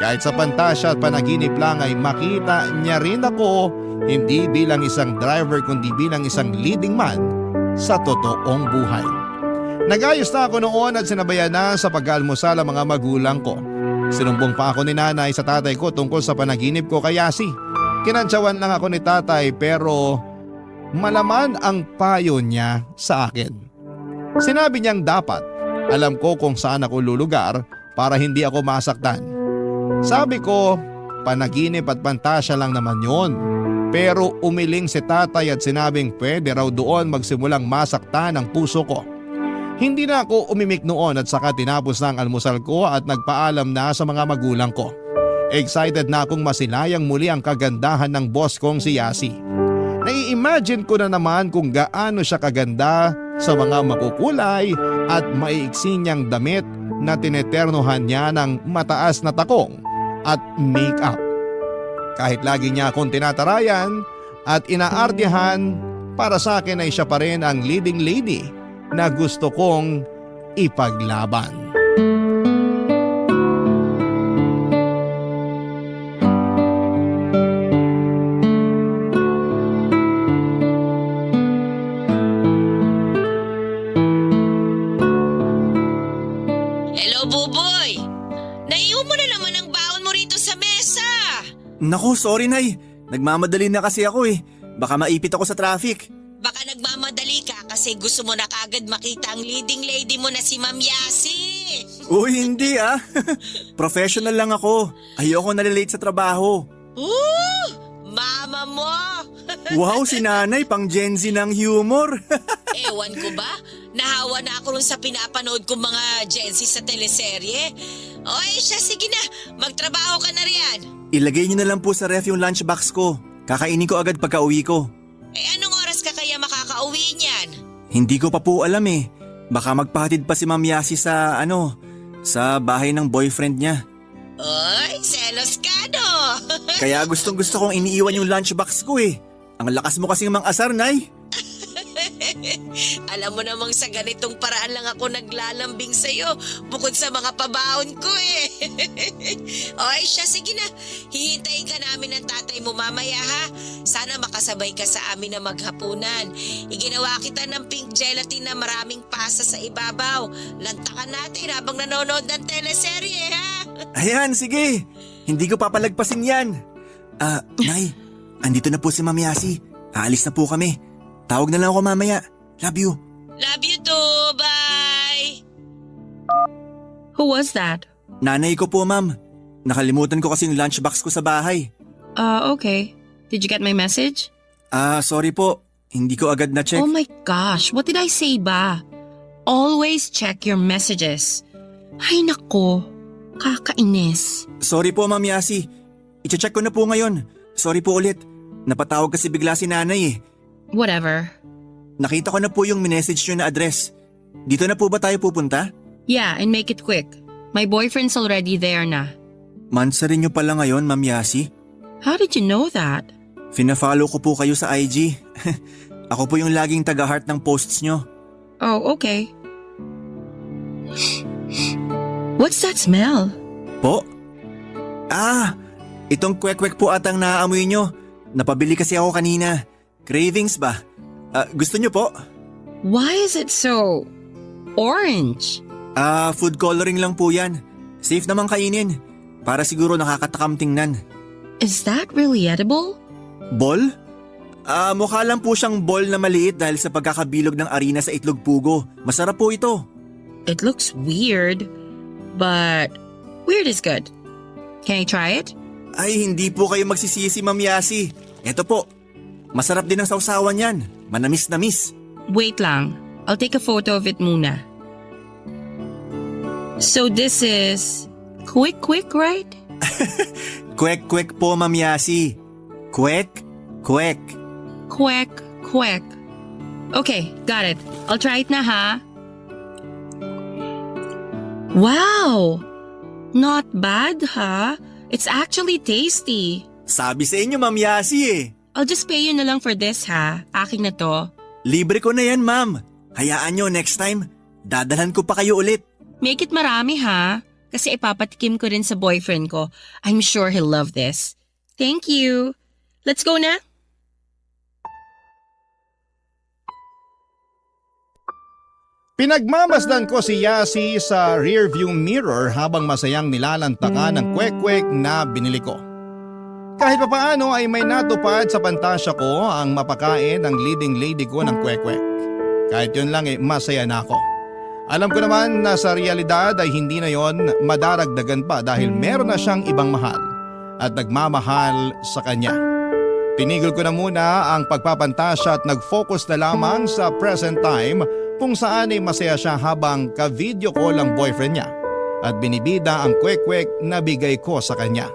kahit sa pantasya at panaginip lang ay makita niya rin ako hindi bilang isang driver kundi bilang isang leading man sa totoong buhay. Nagayos na ako noon at sinabayan na sa pag-almusal ang mga magulang ko. Sinumbong pa ako ni nanay sa tatay ko tungkol sa panaginip ko kay Yasi. Kinantsawan lang ako ni tatay pero malaman ang payo niya sa akin. Sinabi niyang dapat alam ko kung saan ako lulugar para hindi ako masaktan. Sabi ko, panaginip at pantasya lang naman yon. Pero umiling si tatay at sinabing pwede raw doon magsimulang masaktan ang puso ko. Hindi na ako umimik noon at saka tinapos na ang almusal ko at nagpaalam na sa mga magulang ko. Excited na akong masilayang muli ang kagandahan ng boss kong si Yasi. Nai-imagine ko na naman kung gaano siya kaganda sa mga makukulay at maiiksi niyang damit na tineternohan niya ng mataas na takong at make-up. Kahit lagi niya akong tinatarayan at inaartihan, para sa akin ay siya pa rin ang leading lady na gusto kong ipaglaban.
Hello, Buboy! Naiwan mo na naman ang baon mo rito sa mesa!
Naku, sorry nay. Nagmamadali na kasi ako eh. Baka maipit ako sa traffic.
Baka nagmamadali ka kasi gusto mo na kaagad makita ang leading lady mo na si Ma'am Yasi!
Uy, hindi ah. Professional lang ako. Ayoko nalilate sa trabaho.
Mama mo!
Wow, si nanay pang Gen Z ng humor.
Ewan ko ba? Nahawa na ako rin sa pinapanood kong mga Gen Z sa teleserye. Oy, siya, sige na. Magtrabaho ka na riyan.
Ilagay niyo na lang po sa ref yung lunchbox ko. Kakainin ko agad pagka uwi ko.
Anong oras ka kaya makakauwi niyan?
Hindi ko pa po alam eh. Baka magpahatid pa si Ma'am Yasi sa sa bahay ng boyfriend niya.
Oy, selos ka no?
Kaya gustong gusto kong iniiwan yung lunchbox ko eh. Ang lakas mo kasing mang-asar, nay.
Alam mo namang sa ganitong paraan lang ako naglalambing sa'yo bukod sa mga pabaon ko eh. Oy, siya, sige na. Hihintayin ka namin ng tatay mo mamaya ha. Sana makasabay ka sa amin na maghapunan. Iginawa kita ng pink gelatin na maraming pasa sa ibabaw. Lantakan natin habang nanonood ng teleserye ha.
Ayan, sige. Hindi ko papalagpasin yan. Nay, andito na po si Ma'am Yasi. Aalis na po kami. Tawag na lang ako mamaya. Love you.
Love you too. Bye.
Who was that?
Nanay ko po, ma'am. Nakalimutan ko kasi yung lunchbox ko sa bahay.
Okay. Did you get my message?
Sorry po. Hindi ko agad na-check.
Oh my gosh, what did I say ba? Always check your messages. Ay nako, kakainis.
Sorry po, Ma'am Yasi. I-check ko na po ngayon. Sorry po ulit. Napatawag kasi bigla si nanay eh.
Whatever.
Nakita ko na po yung minessage nyo na address. Dito na po ba tayo pupunta?
Yeah, and make it quick. My boyfriend's already there na.
Mansa rin nyo pala ngayon, Ma'am Yasi.
How did you know that?
Fina-follow ko po kayo sa IG. Ako po yung laging taga-heart ng posts nyo.
Oh, okay. What's that smell?
Po? Itong kwek-kwek po atang naaamoy nyo. Napabili kasi ako kanina. Cravings ba? Gusto nyo po?
Why is it so orange?
Food coloring lang po yan. Safe naman kainin. Para siguro nakakatakam tingnan.
Is that really edible?
Ball? Mukha lang po siyang ball na maliit dahil sa pagkakabilog ng arena sa itlog pugo. Masarap po ito.
It looks weird, but weird is good. Can I try it?
Ay, hindi po kayo magsisisi, Ma'am Yasi. Eto po. Masarap din ang sausawan yan. Manamis-namis.
Wait lang. I'll take a photo of it muna. So this is quick, right?
Kwek-kwek po, Ma'am Yasi. Kwek-kwek.
Quack. Okay, got it. I'll try it na ha. Wow! Not bad ha. It's actually tasty.
Sabi sa inyo, Ma'am Yasi eh.
I'll just pay you na lang for this ha. Akin na to.
Libre ko na yan, ma'am. Hayaan nyo next time. Dadalhan ko pa kayo ulit.
Make it marami ha. Kasi ipapatikim ko rin sa boyfriend ko. I'm sure he'll love this. Thank you. Let's go na.
Pinagmamasdan ko si Yasi sa rearview mirror habang masayang nilalantakan ng kwek-kwek na binili ko. Kahit papaano ay may natupad sa pantasya ko ang mapakain ng leading lady ko ng kwek-kwek. Kahit yun lang masaya na ako. Alam ko naman na sa realidad ay hindi na yon madaragdagan pa dahil meron na siyang ibang mahal at nagmamahal sa kanya. Tinigil ko na muna ang pagpapantasya at nag-focus na lamang sa present time kung saan ay masaya siya habang ka-video call ang boyfriend niya at binibida ang kwek-kwek na bigay ko sa kanya.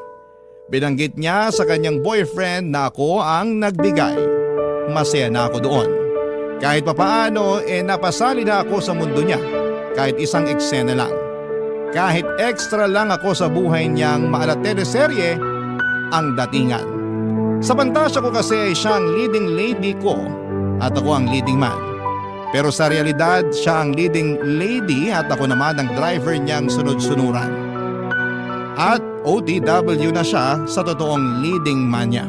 Binanggit niya sa kanyang boyfriend na ako ang nagbigay. Masaya na ako doon. Kahit papaano napasali na ako sa mundo niya kahit isang eksena lang. Kahit extra lang ako sa buhay niyang maala-teleserye ang datingan. Sa pantasya ko kasi ay siya ang leading lady ko at ako ang leading man. Pero sa realidad siya ang leading lady at ako naman ang driver niyang sunod-sunuran. At OTW na siya sa totoong leading man niya.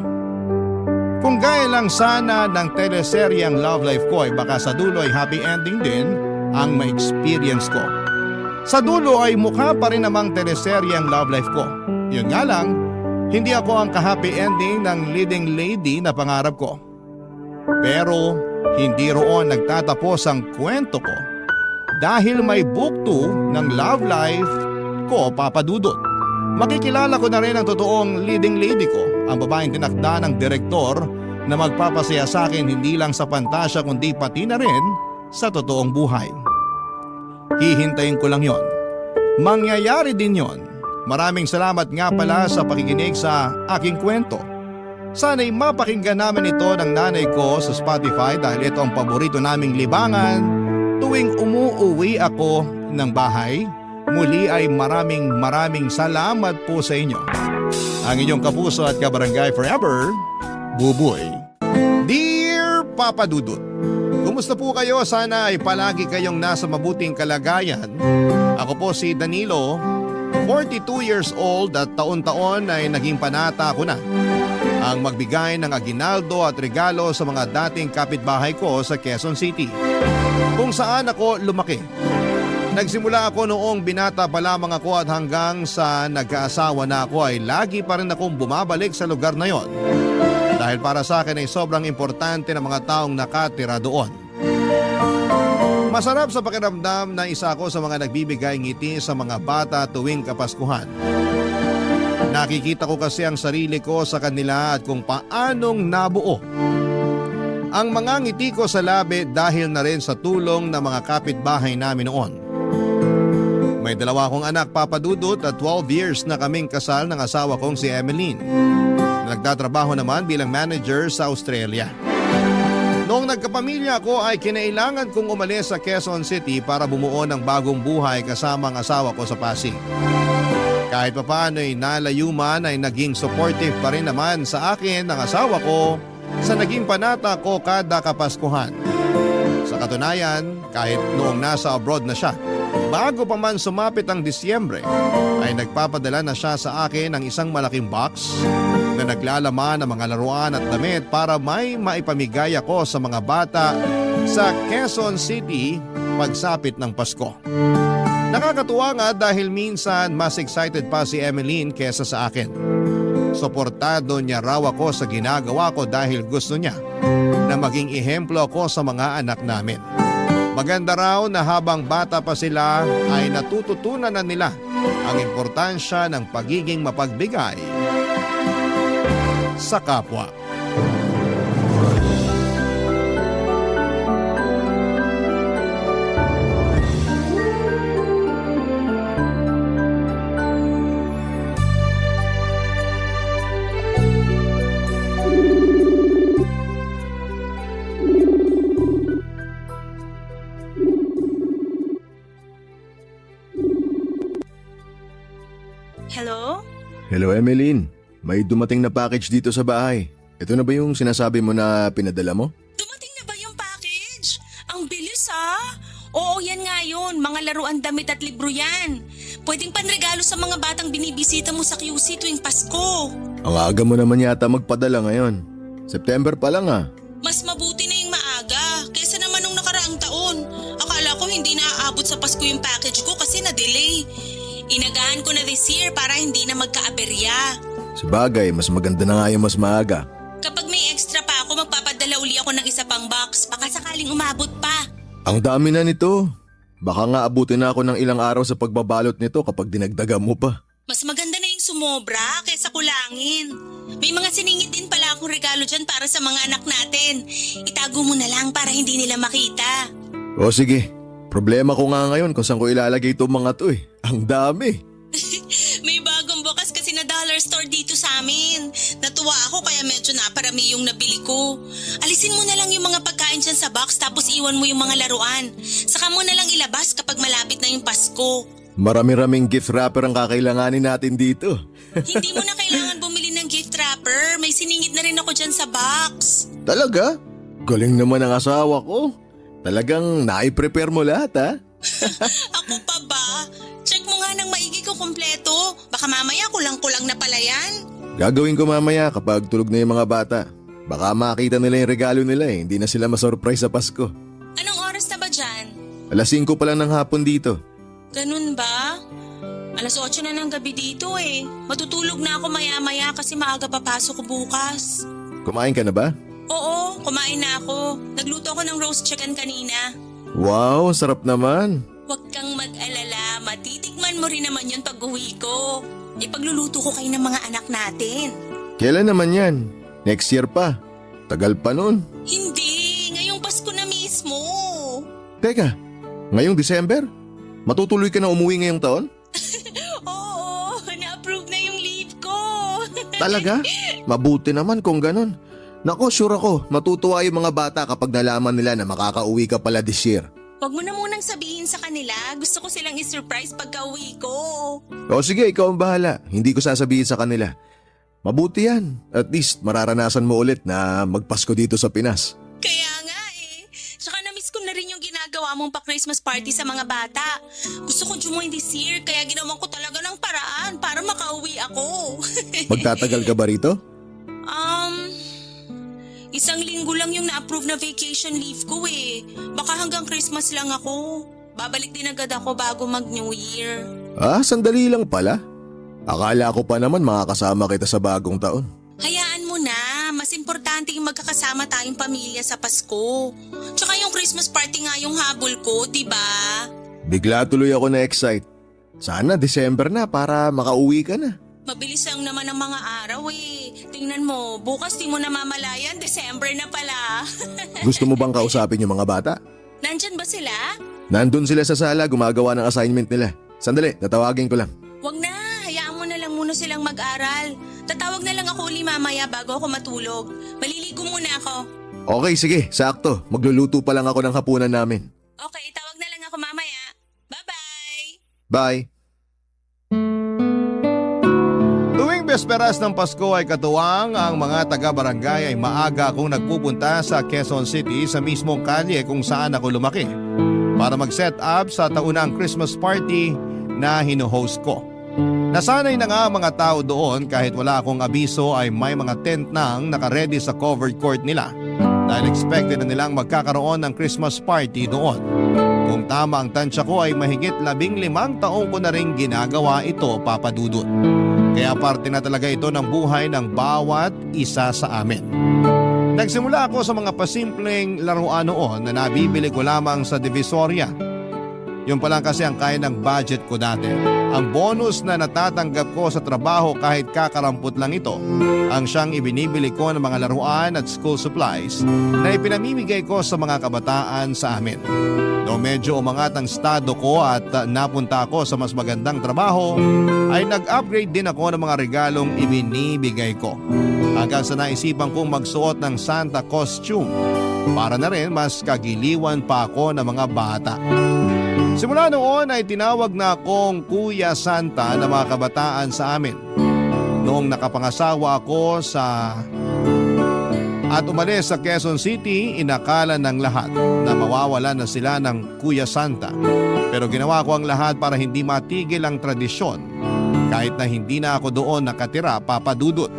Kung gaya lang sana ng teleseryang love life ko ay baka sa dulo ay happy ending din ang ma-experience ko. Sa dulo ay mukha pa rin namang teleseryang love life ko. Yun nga lang, hindi ako ang ka-happy ending ng leading lady na pangarap ko. Pero hindi roon nagtatapos ang kwento ko dahil may book 2 ng love life ko, Papa Dudut. Makikilala ko na rin ang totoong leading lady ko, ang babaeng tinakda ng direktor na magpapasaya sa akin hindi lang sa pantasya kundi pati na rin sa totoong buhay. Hihintayin ko lang yon. Mangyayari din yon. Maraming salamat nga pala sa pakikinig sa aking kwento. Sana'y mapakinggan namin ito ng nanay ko sa Spotify dahil ito ang paborito naming libangan tuwing umuuwi ako ng bahay. Muli ay maraming salamat po sa inyo. Ang inyong kapuso at kabarangay forever, Buboy. Dear Papa Dudut, kumusta po kayo? Sana ay palagi kayong nasa mabuting kalagayan. Ako po si Danilo, 42 years old at taon-taon ay naging panata ko na ang magbigay ng aginaldo at regalo sa mga dating kapitbahay ko sa Quezon City, kung saan ako lumaki. Nagsimula ako noong binata pa lamang ako at hanggang sa nagkaasawa na ako ay lagi pa rin akong bumabalik sa lugar na yon. Dahil para sa akin ay sobrang importante ng mga taong nakatira doon. Masarap sa pakiramdam na isa ako sa mga nagbibigay ngiti sa mga bata tuwing Kapaskuhan. Nakikita ko kasi ang sarili ko sa kanila at kung paanong nabuo ang mga ngiti ko sa labi dahil na rin sa tulong ng mga kapitbahay namin noon. May dalawa akong anak, Papa Dudut, at 12 years na kaming kasal ng asawa kong si Emeline. Nagtatrabaho naman bilang manager sa Australia. Noong nagkapamilya ako ay kinailangan kong umalis sa Quezon City para bumuo ng bagong buhay kasama ang asawa ko sa Pasig. Kahit papaano ay nalayuman ay naging supportive pa rin naman sa akin ng asawa ko sa naging panata ko kada Kapaskuhan. Sa katunayan, kahit noong nasa abroad na siya, bago pa man sumapit ang Disyembre, ay nagpapadala na siya sa akin ng isang malaking box na naglalaman ng mga laruan at damit para may maipamigay ako sa mga bata sa Quezon City pagsapit ng Pasko. Nakakatuwa nga dahil minsan mas excited pa si Emeline kesa sa akin. Suportado niya raw ako sa ginagawa ko dahil gusto niya na maging ehemplo ako sa mga anak namin. Maganda raw na habang bata pa sila ay natututunan na nila ang importansya ng pagiging mapagbigay sa kapwa.
Hello?
Hello Emeline, may dumating na package dito sa bahay. Ito na ba yung sinasabi mo na pinadala mo?
Dumating na ba yung package? Ang bilis ha? Oo, yan nga yun. Mga laruan, damit at libro yan. Pwedeng panregalo sa mga batang binibisita mo sa QC tuwing Pasko.
Ang aga mo naman yata magpadala ngayon. September pa lang ah.
Mas mabuti na yung maaga kaysa naman nung nakaraang taon. Akala ko hindi naaabot sa Pasko yung package ko kasi na-delay. Inagahan ko na this year para hindi na magka-aberya.
Sabagay, mas maganda na nga yung mas maaga.
Kapag may extra pa ako, magpapadala uli ako ng isa pang box. Baka sakaling umabot pa.
Ang dami na nito. Baka nga abutin na ako ng ilang araw sa pagbabalot nito kapag dinagdagan mo pa.
Mas maganda na yung sumobra kaysa kulangin. May mga siningit din pala akong regalo dyan para sa mga anak natin. Itago mo na lang para hindi nila makita.
O sige, problema ko nga ngayon kung saan ko ilalagay itong mga to eh. Ang dami.
May bagong bukas kasi na dollar store dito sa amin. Natuwa ako kaya medyo naparami yung nabili ko. Alisin mo na lang yung mga pagkain dyan sa box tapos iwan mo yung mga laruan. Saka mo na lang ilabas kapag malapit na yung Pasko.
Marami-raming gift wrapper ang kakailanganin natin dito.
Hindi mo na kailangan bumili ng gift wrapper. May siningit na rin ako dyan sa box.
Talaga? Galing naman ang asawa ko. Talagang nai-prepare mo lahat ha?
Ako pa ba? Check mo nga ng maigi ko kumpleto. Baka mamaya kulang-kulang na pala yan.
Gagawin ko mamaya kapag tulog na yung mga bata. Baka makita nila yung regalo nila eh. Hindi na sila masurprise sa Pasko.
Anong oras na ba dyan?
Alas 5 pa lang ng hapon dito.
Ganun ba? Alas 8 na ng gabi dito eh. Matutulog na ako maya-maya kasi maaga papasok ko bukas.
Kumain ka na ba?
Oo, kumain na ako. Nagluto ako ng roast chicken kanina.
Wow, sarap naman.
Huwag kang mag-alala, matitikman mo rin naman yun pag uwi ko. Ipagluluto ko kayo ng mga anak natin.
Kailan naman yan? Next year pa. Tagal pa nun.
Hindi, ngayong Pasko na mismo.
Teka, ngayong December? Matutuloy ka na umuwi ngayong taon?
Oo, na-approve na yung leave ko.
Talaga? Mabuti naman kung ganun. Nako, sure ako, matutuwa yung mga bata kapag nalaman nila na makakauwi ka pala this year.
Huwag mo na munang sabihin sa kanila. Gusto ko silang i-surprise pagka uwi ko.
O sige, ikaw ang bahala. Hindi ko sasabihin sa kanila. Mabuti yan. At least mararanasan mo ulit na magpasko dito sa Pinas.
Kaya nga eh. Tsaka na-miss ko na rin yung ginagawa mong pa-Christmas party sa mga bata. Gusto ko join this year kaya ginawan ko talaga ng paraan para makauwi ako.
Magtatagal ka ba rito?
Isang linggo lang yung na-approve na vacation leave ko eh. Baka hanggang Christmas lang ako. Babalik din agad ako bago mag-New Year.
Ah, sandali lang pala. Akala ko pa naman makakasama kita sa bagong taon.
Hayaan mo na. Mas importante yung magkakasama tayong pamilya sa Pasko. Tsaka yung Christmas party nga yung habol ko, diba?
Bigla tuloy ako na-excite. Sana December na para makauwi ka na.
Mabilis lang naman ang mga araw eh. Tingnan mo, bukas di mo na mamalayan, December na pala.
Gusto mo bang kausapin yung mga bata?
Nandyan ba sila?
Nandun sila sa sala gumagawa ng assignment nila. Sandali, tatawagin ko lang.
Wag na, hayaan mo na lang muna silang mag-aral. Tatawag na lang ako uli mamaya bago ako matulog. Maliligo muna ako.
Okay, sige, sakto. Magluluto pa lang ako ng hapunan namin.
Okay, tawag na lang ako mamaya. Bye-bye!
Bye!
Bisperas ng Pasko ay katuwang ang mga taga-barangay ay maaga akong nagpupunta sa Quezon City sa mismong kalye kung saan ako lumaki para mag-set up sa taunang Christmas party na hino-host ko. Nasanay na nga ang mga tao doon kahit wala akong abiso ay may mga tent nang nakaredy sa covered court nila dahil expected na nilang magkakaroon ng Christmas party doon. Kung tama ang tansya ko ay mahigit 15 taong ko na rin ginagawa ito, Papa Dudut. Kaya parte na talaga ito ng buhay ng bawat isa sa amin. Nagsimula ako sa mga pasimpleng laruan noon na nabibili ko lamang sa Divisoria. Yun pa lang kasi ang kaya ng budget ko dati. Ang bonus na natatanggap ko sa trabaho kahit kakarampot lang ito, ang siyang ibinibili ko ng mga laruan at school supplies na ipinamimigay ko sa mga kabataan sa amin. Noong medyo umangat ang estado ko at napunta ako sa mas magandang trabaho, ay nag-upgrade din ako ng mga regalong ibinibigay ko. Hanggang sa naisipan kong magsuot ng Santa costume para na rin mas kagiliwan pa ako ng mga bata. Simula noon ay tinawag na akong Kuya Santa ng mga kabataan sa amin. Noong nakapangasawa ako at umalis sa Quezon City, inakala ng lahat na mawawalan na sila ng Kuya Santa. Pero ginawa ko ang lahat para hindi matigil ang tradisyon kahit na hindi na ako doon nakatira, Papa Dudut.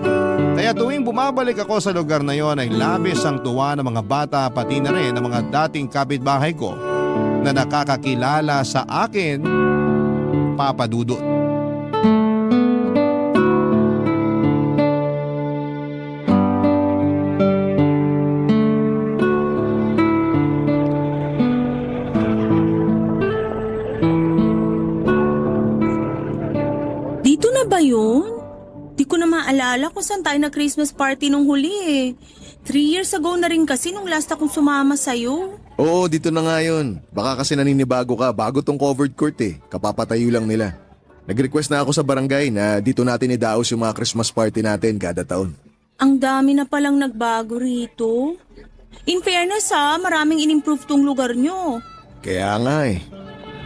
Kaya tuwing bumabalik ako sa lugar na yon ay labis ang tuwa ng mga bata pati na rin ng mga dating kapitbahay ko na nakakakilala sa akin, Papa Dudut.
Dito na ba yun? Di ko na maalala kung saan tayo na Christmas party nung huli eh. 3 years ago na rin kasi nung last akong sumama sa'yo.
Oo, dito na nga yun. Baka kasi naninibago ka bago tong covered court eh. Kapapatayo lang nila. Nag-request na ako sa barangay na dito natin idaos yung mga Christmas party natin kada taon.
Ang dami na palang nagbago rito. In fairness maraming in-improve tong lugar nyo.
Kaya nga eh.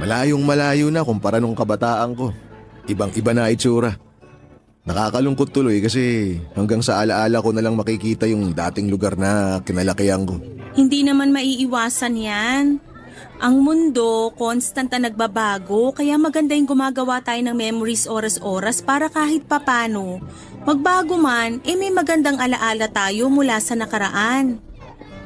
Malayong malayo na kumpara nung kabataan ko. Ibang-iba na itsura. Nakakalungkot tuloy kasi hanggang sa alaala ko na lang makikita yung dating lugar na kinalakihan ko.
Hindi naman maiiwasan yan. Ang mundo, constant na nagbabago, kaya maganda yung gumagawa tayo ng memories oras-oras para kahit papano. Magbago man, may magandang alaala tayo mula sa nakaraan.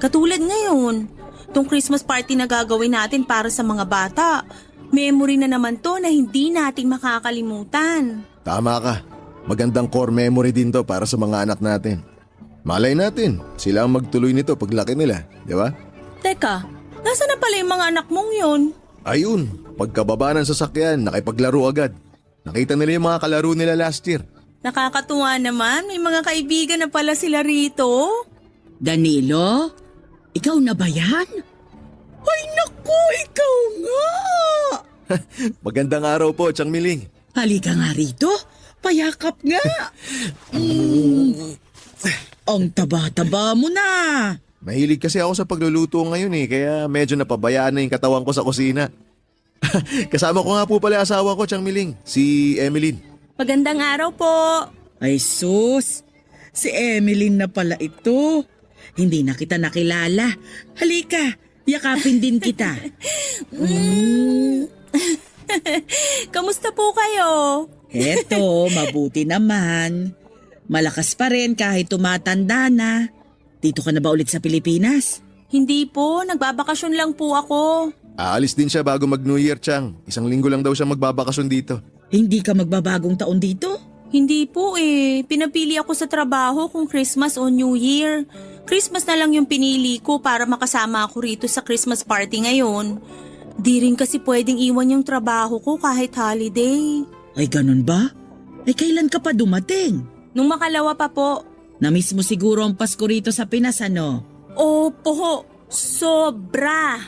Katulad ngayon, tong Christmas party na gagawin natin para sa mga bata, memory na naman to na hindi natin makakalimutan.
Tama ka. Magandang core memory din to para sa mga anak natin. Malay natin, sila ang magtuloy nito paglaki nila, di ba?
Teka, nasa na pala yung mga anak mong yun?
Ayun, pagkababa ng sasakyan, nakipaglaro agad. Nakita nila yung mga kalaro nila last year.
Nakakatuwa naman, may mga kaibigan na pala sila rito.
Danilo, ikaw na ba yan? Ay naku, ikaw nga!
Magandang araw po, Chang Miling.
Halika nga rito, payakap nga. Ang taba-taba mo na.
Mahilig kasi ako sa pagluluto ngayon eh, kaya medyo napabayaan na yung katawan ko sa kusina. Kasama ko nga po pala asawa ko, Chang Miling, si Emeline.
Magandang araw po.
Ay sus, si Emeline na pala ito. Hindi na kita nakilala. Halika, yakapin din kita.
Kamusta po kayo?
Eto, mabuti naman. Malakas pa rin kahit tumatanda na. Dito ka na ba ulit sa Pilipinas?
Hindi po, nagbabakasyon lang po ako.
Aalis din siya bago mag-New Year, Chang. 1 linggo lang daw siya magbabakasyon dito.
Hindi ka magbabagong taon dito?
Hindi po pinapili ako sa trabaho kung Christmas o New Year. Christmas na lang yung pinili ko para makasama ako rito sa Christmas party ngayon. Di rin kasi pwedeng iwan yung trabaho ko kahit holiday.
Ay ganun ba? Ay kailan ka pa dumating?
Nung makalawa pa po.
Namiss mo siguro ang Pasko rito sa Pinas, ano?
Opo, sobra.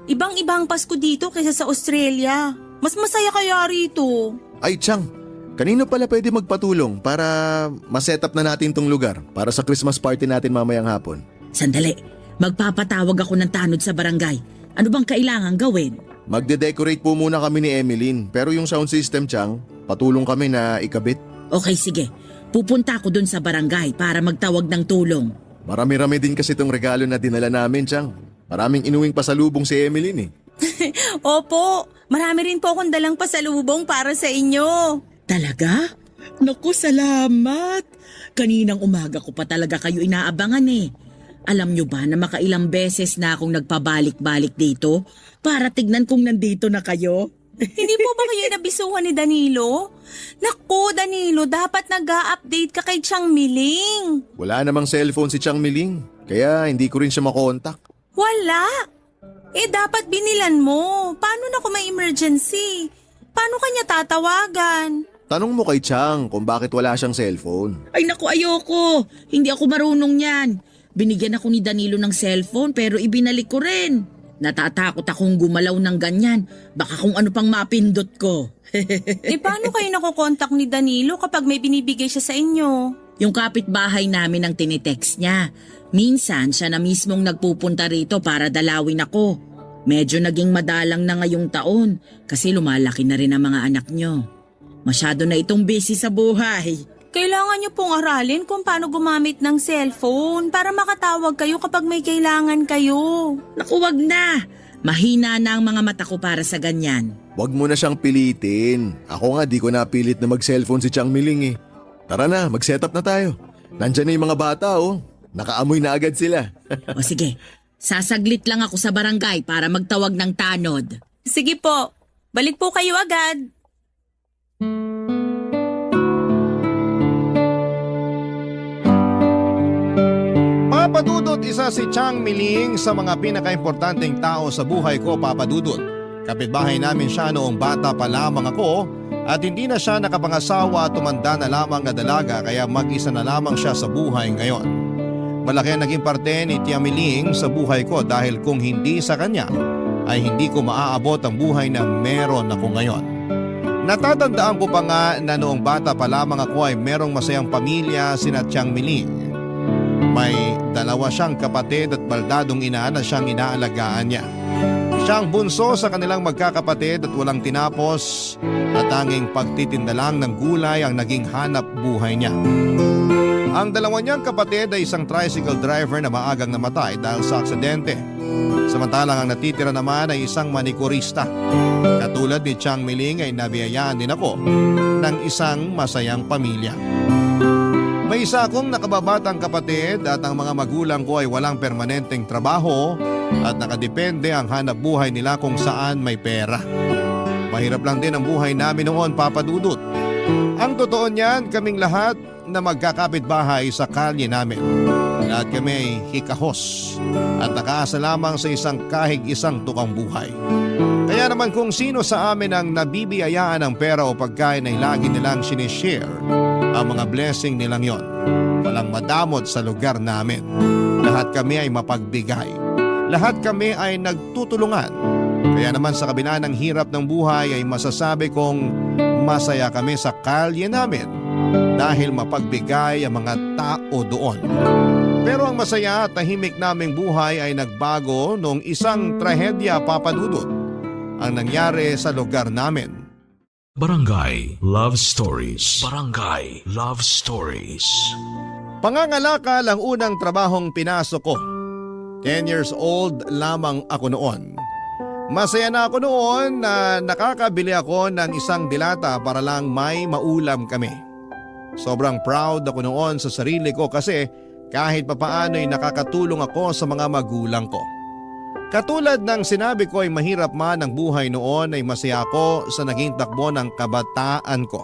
Ibang-ibang Pasko dito kaysa sa Australia. Mas masaya kaya rito.
Ay, Chang, kanino pala pwede magpatulong para ma-set up na natin tong lugar para sa Christmas party natin mamayang hapon?
Sandali, magpapatawag ako ng tanod sa barangay. Ano bang kailangan gawin?
Magde-decorate po muna kami ni Emeline, pero yung sound system, Chang, patulong kami na ikabit.
Okay, sige. Pupunta ako dun sa barangay para magtawag ng tulong.
Marami-rami din kasi itong regalo na dinala namin, Chang. Maraming inuwing pasalubong si Emeline eh.
Opo, marami rin po akong dalang pasalubong para sa inyo.
Talaga? Naku, salamat. Kaninang umaga ko pa talaga kayo inaabangan eh. Alam nyo ba na makailang beses na akong nagpabalik-balik dito para tignan kung nandito na kayo?
Hindi po ba kayo nabisuhan ni Danilo? Naku, Danilo, dapat nag-a-update ka kay Chang Miling.
Wala namang cellphone si Chang Miling, kaya hindi ko rin siya makontak.
Wala. Dapat binilan mo. Paano na kung may emergency? Paano kanya tatawagan?
Tanong mo kay Chang kung bakit wala siyang cellphone.
Ay naku, ayoko. Hindi ako marunong yan. Binigyan ako ni Danilo ng cellphone pero ibinalik ko rin. Natatakot akong gumalaw ng ganyan. Baka kung ano pang mapindot ko.
Paano kayo nakokontak ni Danilo kapag may binibigay siya sa inyo?
Yung kapitbahay namin ang tinitext niya. Minsan siya na mismong nagpupunta rito para dalawin ako. Medyo naging madalang na ngayong taon kasi lumalaki na rin ang mga anak niyo. Masyado na itong busy sa buhay.
Kailangan niyo pong aralin kung paano gumamit ng cellphone para makatawag kayo kapag may kailangan kayo.
Naku, wag na. Mahina na ang mga mata ko para sa ganyan.
Huwag mo na siyang pilitin. Ako nga di ko napilit na mag-cellphone si Chang Miling eh. Tara na, mag-setup na tayo. Nandyan na yung mga bata oh. Nakaamoy na agad sila.
O sige, sasaglit lang ako sa barangay para magtawag ng tanod.
Sige po, balik po kayo agad.
Papadudot, isa si Chang Miling sa mga pinakaimportanteng tao sa buhay ko, Papadudot. Kapitbahay namin siya noong bata pa lamang ako at hindi na siya nakapangasawa at tumanda na lamang na dalaga kaya mag-isa na lamang siya sa buhay ngayon. Malaki ang naging parte ni Tia Miling sa buhay ko dahil kung hindi sa kanya ay hindi ko maaabot ang buhay na meron ako ngayon. Natatandaan ko pa nga na noong bata pa lamang ako ay merong masayang pamilya sina Tiang Miling. May dalawa siyang kapatid at baldadong ina na siyang inaalagaan niya. Siya ang bunso sa kanilang magkakapatid at walang tinapos at tanging pagtitinda lang ng gulay ang naging hanap buhay niya. Ang dalawa niyang kapatid ay isang tricycle driver na maagang namatay dahil sa aksidente. Samantalang ang natitira naman ay isang manikurista. Katulad ni Chang Miling ay nabiyayaan din ako ng isang masayang pamilya. May isa akong nakababatang kapatid at ang mga magulang ko ay walang permanenteng trabaho at nakadepende ang hanap buhay nila kung saan may pera. Mahirap lang din ang buhay namin noon, Papadudot. Ang totoo niyan, kaming lahat na magkakapitbahay sa kalye namin. Lahat kami ay hikahos at nakaasa lamang sa isang kahig isang tukang buhay. Kaya naman kung sino sa amin ang nabibiyayaan ng pera o pagkain ay lagi nilang sinishare ang mga blessing nilang yon. Walang madamot sa lugar namin. Lahat kami ay mapagbigay. Lahat kami ay nagtutulungan. Kaya naman sa kabila ng hirap ng buhay ay masasabi kong masaya kami sa kalye namin dahil mapagbigay ang mga tao doon. Pero ang masaya at tahimik naming buhay ay nagbago noong isang trahedya, Papadudot, ang nangyari sa lugar namin.
Barangay Love Stories. Barangay Love Stories.
Pangangalakal ang unang trabahong pinasok ko. 10 years old lamang ako noon. Masaya na ako noon na nakakabili ako ng isang dilata para lang may maulam kami. Sobrang proud ako noon sa sarili ko kasi kahit papaano ay nakakatulong ako sa mga magulang ko. Katulad ng sinabi ko ay mahirap man ang buhay noon ay masaya ako sa naging takbo ng kabataan ko.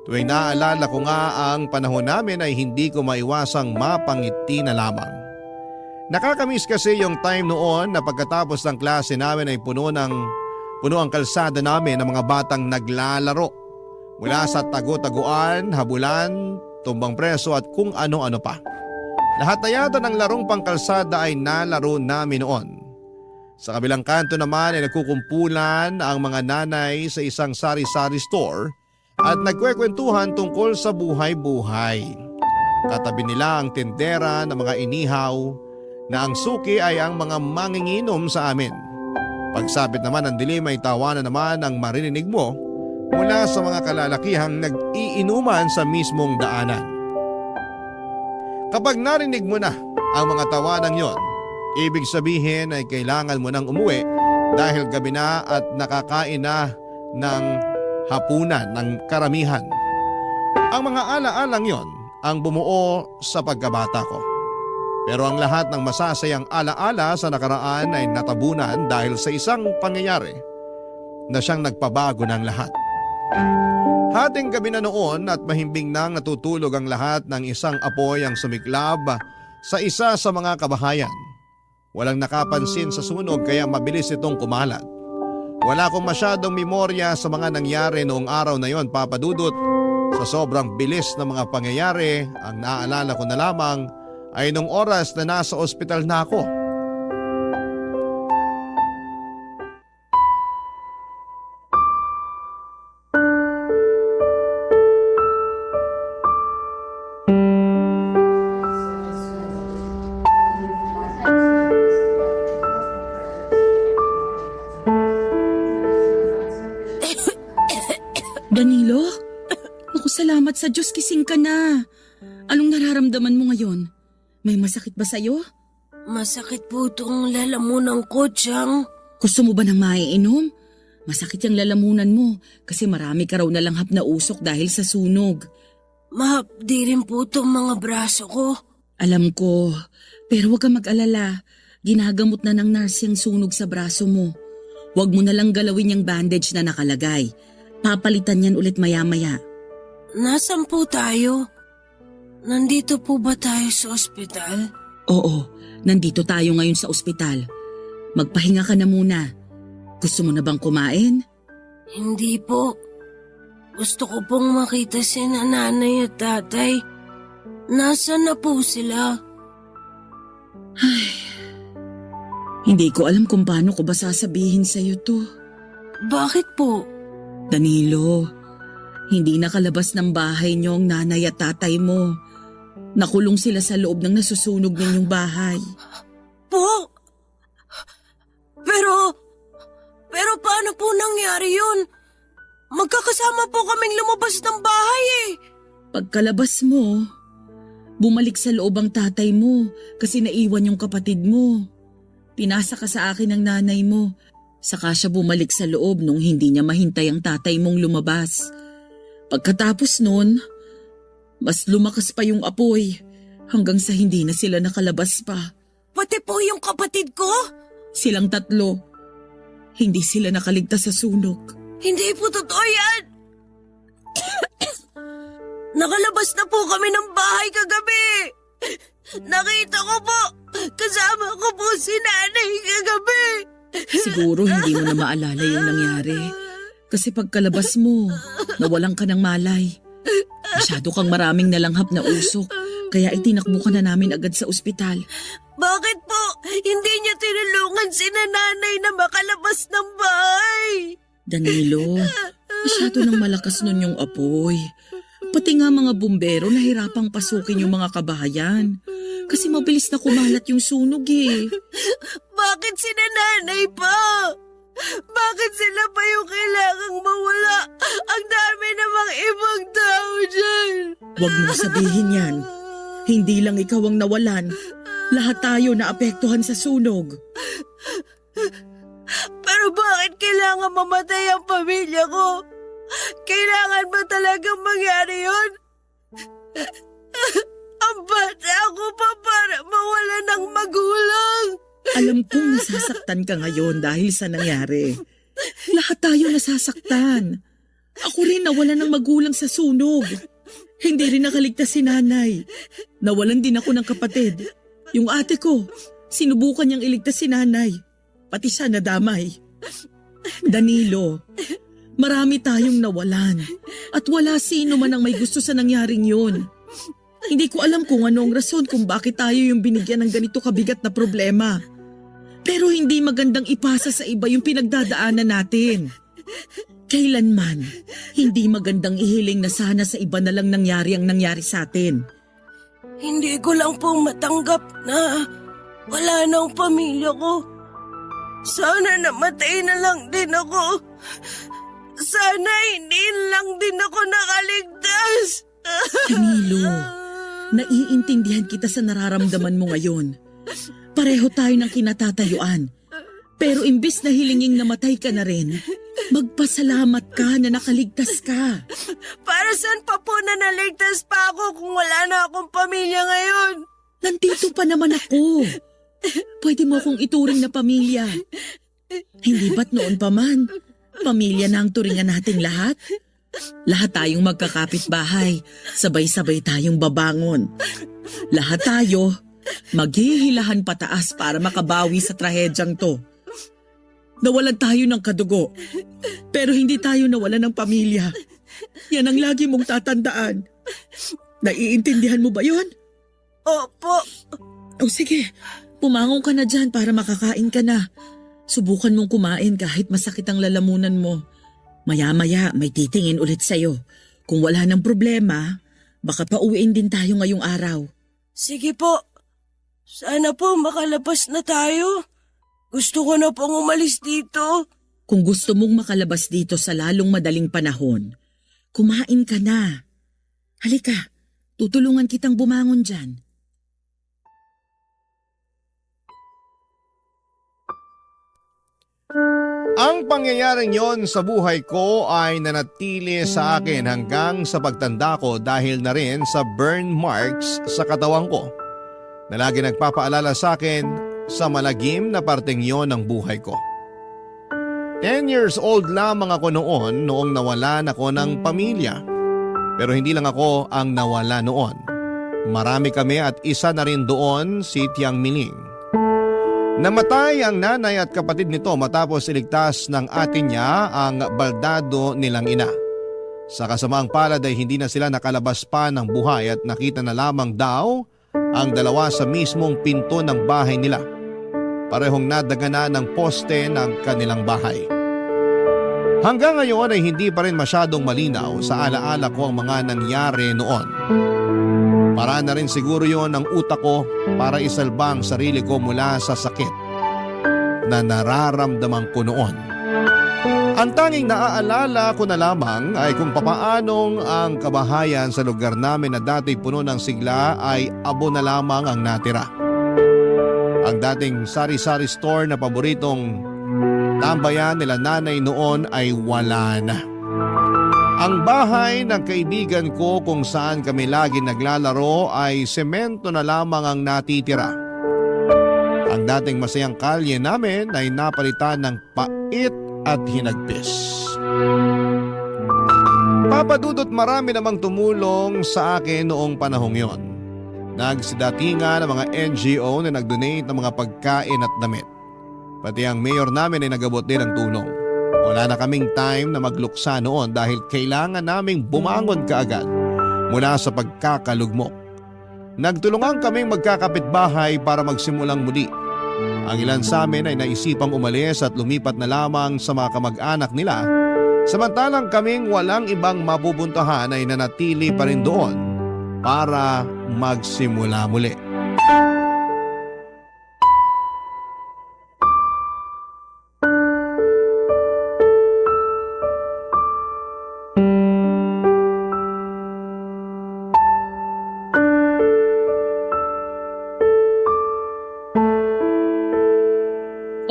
Tuwing naaalala ko nga ang panahon namin ay hindi ko maiwasang mapangiti na lamang. Nakakamiss kasi yung time noon na pagkatapos ng klase namin ay puno ang kalsada namin ng mga batang naglalaro. Mula sa tago-taguan, habulan, tumbang preso at kung ano-ano pa. Lahat na yata ng larong pangkalsada ay nalaro namin noon. Sa kabilang kanto naman ay nagkukumpulan ang mga nanay sa isang sari-sari store at nagkwekwentuhan tungkol sa buhay-buhay. Katabi nila ang tindera ng mga inihaw na ang suki ay ang mga manginginom sa amin. Pagsapit naman ng dilim ay tawanan naman ang maririnig mo mula sa mga kalalakihang nag-iinuman sa mismong daanan. Kapag narinig mo na ang mga tawanan yon, ibig sabihin ay kailangan mo nang umuwi dahil gabi na at nakakain na ng hapunan ng karamihan. Ang mga alaalang yon ang bumuo sa pagkabata ko. Pero ang lahat ng masasayang alaala sa nakaraan ay natabunan dahil sa isang pangyayari na siyang nagpabago ng lahat. Hating gabi na noon at mahimbing nang natutulog ang lahat ng isang apoy ang sumiklab sa isa sa mga kabahayan. Walang nakapansin sa sunog kaya mabilis itong kumalat. Wala akong masyadong memorya sa mga nangyari noong araw na yon, Papa Dudut. Sa sobrang bilis ng mga pangyayari, ang naaalala ko na lamang ay nung oras na nasa ospital na ako.
Danilo? Naku, salamat sa Diyos, kising ka na. Anong nararamdaman mo ngayon? May masakit ba sa'yo?
Masakit po itong lalamunan ko, Chang.
Gusto mo ba ng maiinom? Masakit yung lalamunan mo kasi marami ka raw nalanghap na usok dahil sa sunog.
Mahapdi rin po itong mga braso ko.
Alam ko, pero huwag kang mag-alala. Ginagamot na ng nurse yung sunog sa braso mo. Huwag mo na lang galawin yung bandage na nakalagay. Papalitan yan ulit maya-maya.
Nasaan po tayo? Nandito po ba tayo sa ospital?
Oo, nandito tayo ngayon sa ospital. Magpahinga ka na muna. Gusto mo na bang kumain?
Hindi po. Gusto ko pong makita si nanay at tatay. Nasaan na po sila?
Hindi ko alam kung paano ko ba sasabihin sa'yo to.
Bakit po?
Danilo, hindi nakalabas ng bahay niyo ang nanay at tatay mo. Nakulong sila sa loob ng nasusunog ninyong bahay.
Po? Pero paano po nangyari yun? Magkakasama po kaming lumabas ng bahay eh.
Pagkalabas mo, bumalik sa loob ang tatay mo kasi naiwan yung kapatid mo. Pinasa ka sa akin ng nanay mo. Saka siya bumalik sa loob nung hindi niya mahintay ang tatay mong lumabas. Pagkatapos nun, mas lumakas pa yung apoy hanggang sa hindi na sila nakalabas pa.
Pati po yung kapatid ko?
Silang tatlo. Hindi sila nakaligtas sa sunog.
Hindi po totoo yan. Nakalabas na po kami ng bahay kagabi. Nakita ko po. Kasama ko po si nanay kagabi.
Siguro hindi mo na maalala yung nangyari. Kasi pagkalabas mo, nawalan ka ng malay. Masyado kang maraming nalanghap na usok. Kaya itinakbo ka na namin agad sa ospital.
Bakit po? Hindi niya tinulungan si nanay na makalabas ng bahay.
Danilo, masyado nang malakas nun yung apoy. Pati nga mga bumbero nahirapang pasukin yung mga kabahayan. Kasi mabilis na kumalat yung sunog eh.
Bakit si nanay pa? Bakit sila pa yung kailangang mawala? Ang dami namang ibang tao dyan.
Huwag mong sabihin yan. Hindi lang ikaw ang nawalan. Lahat tayo naapektuhan sa sunog.
Pero bakit kailangan mamatay ang pamilya ko? Kailangan ba talagang mangyari yun? Ang bata ako pa para mawala ng magulang.
Alam kong nasasaktan ka ngayon dahil sa nangyari. Lahat tayo nasasaktan. Ako rin nawalan ng magulang sa sunog. Hindi rin nakaligtas si nanay. Nawalan din ako ng kapatid. Yung ate ko, sinubukan niyang iligtas si nanay. Pati siya nadamay. Danilo, marami tayong nawalan. At wala sino man ang may gusto sa nangyaring yun. Hindi ko alam kung anong rason kung bakit tayo yung binigyan ng ganito kabigat na problema. Pero hindi magandang ipasa sa iba yung pinagdadaanan natin. Kailanman, hindi magandang ihiling na sana sa iba na lang nangyari ang nangyari sa atin.
Hindi ko lang pong matanggap na wala na ang pamilya ko. Sana namatay na lang din ako. Sana hindi lang din ako nakaligtas.
Danilo, naiintindihan kita sa nararamdaman mo ngayon. Pareho tayo ng kinatatayuan. Pero imbis na hilinging namatay ka na rin, magpasalamat ka na nakaligtas ka.
Para saan pa po na naligtas pa ako kung wala na akong pamilya ngayon?
Nandito pa naman ako. Pwede mo akong ituring na pamilya. Hindi ba't noon pa man? Pamilya na ang turingan nating lahat? Lahat tayong magkakapit-bahay, sabay-sabay tayong babangon. Lahat tayo, maghihilahan pataas para makabawi sa trahedyang to. Nawalan tayo ng kadugo, pero hindi tayo nawalan ng pamilya. Yan ang lagi mong tatandaan. Naiintindihan mo ba yon?
Opo.
O sige, pumangon ka na dyan para makakain ka na. Subukan mong kumain kahit masakit ang lalamunan mo. Maya-maya may titingin ulit sa'yo. Kung wala ng problema, baka pauwiin din tayo ngayong araw.
Sige po. Sana po makalabas na tayo. Gusto ko na pong umalis dito.
Kung gusto mong makalabas dito sa lalong madaling panahon, kumain ka na. Halika, tutulungan kitang bumangon dyan.
Ang pangyayaring yon sa buhay ko ay nanatili sa akin hanggang sa pagtanda ko dahil na rin sa burn marks sa katawan ko na lagi nagpapaalala sa akin sa malagim na parteng yon ng buhay ko. 10 years old lamang ako noong nawalan ako ng pamilya. Pero hindi lang ako ang nawala noon. Marami kami at isa na rin doon si Tiang Miling. Namatay ang nanay at kapatid nito matapos iligtas ng ate niya ang baldado nilang ina. Sa kasamaang palad ay hindi na sila nakalabas pa ng buhay at nakita na lamang daw ang dalawa sa mismong pinto ng bahay nila. Parehong nadagana ng poste ng kanilang bahay. Hanggang ngayon ay hindi pa rin masyadong malinaw sa alaala ko ang mga nangyari noon. Para na rin siguro yon ng utak ko para isalba ang sarili ko mula sa sakit na nararamdaman ko noon. Ang tanging naaalala ko na lamang ay kung papaanong ang kabahayan sa lugar namin na dati puno ng sigla ay abo na lamang ang natira. Ang dating sari-sari store na paboritong tambayan nila nanay noon ay wala na. Ang bahay ng kaibigan ko kung saan kami lagi naglalaro ay semento na lamang ang natitira. Ang dating masayang kalye namin ay napalitan ng pait at hinagpis. Papadudot marami namang tumulong sa akin noong panahong yon. Nagsidatingan ng mga NGO na nag-donate ng mga pagkain at damit. Pati ang mayor namin ay nagabot din ng tulong. Wala na kaming time na magluksa noon dahil kailangan naming bumangon kaagad mula sa pagkakalugmok. Nagtulungan kaming magkakapitbahay para magsimulang muli. Ang ilan sa amin ay naisipang umalis at lumipat na lamang sa mga kamag-anak nila, samantalang kaming walang ibang mabubuntahan ay nanatili pa rin doon para magsimula muli.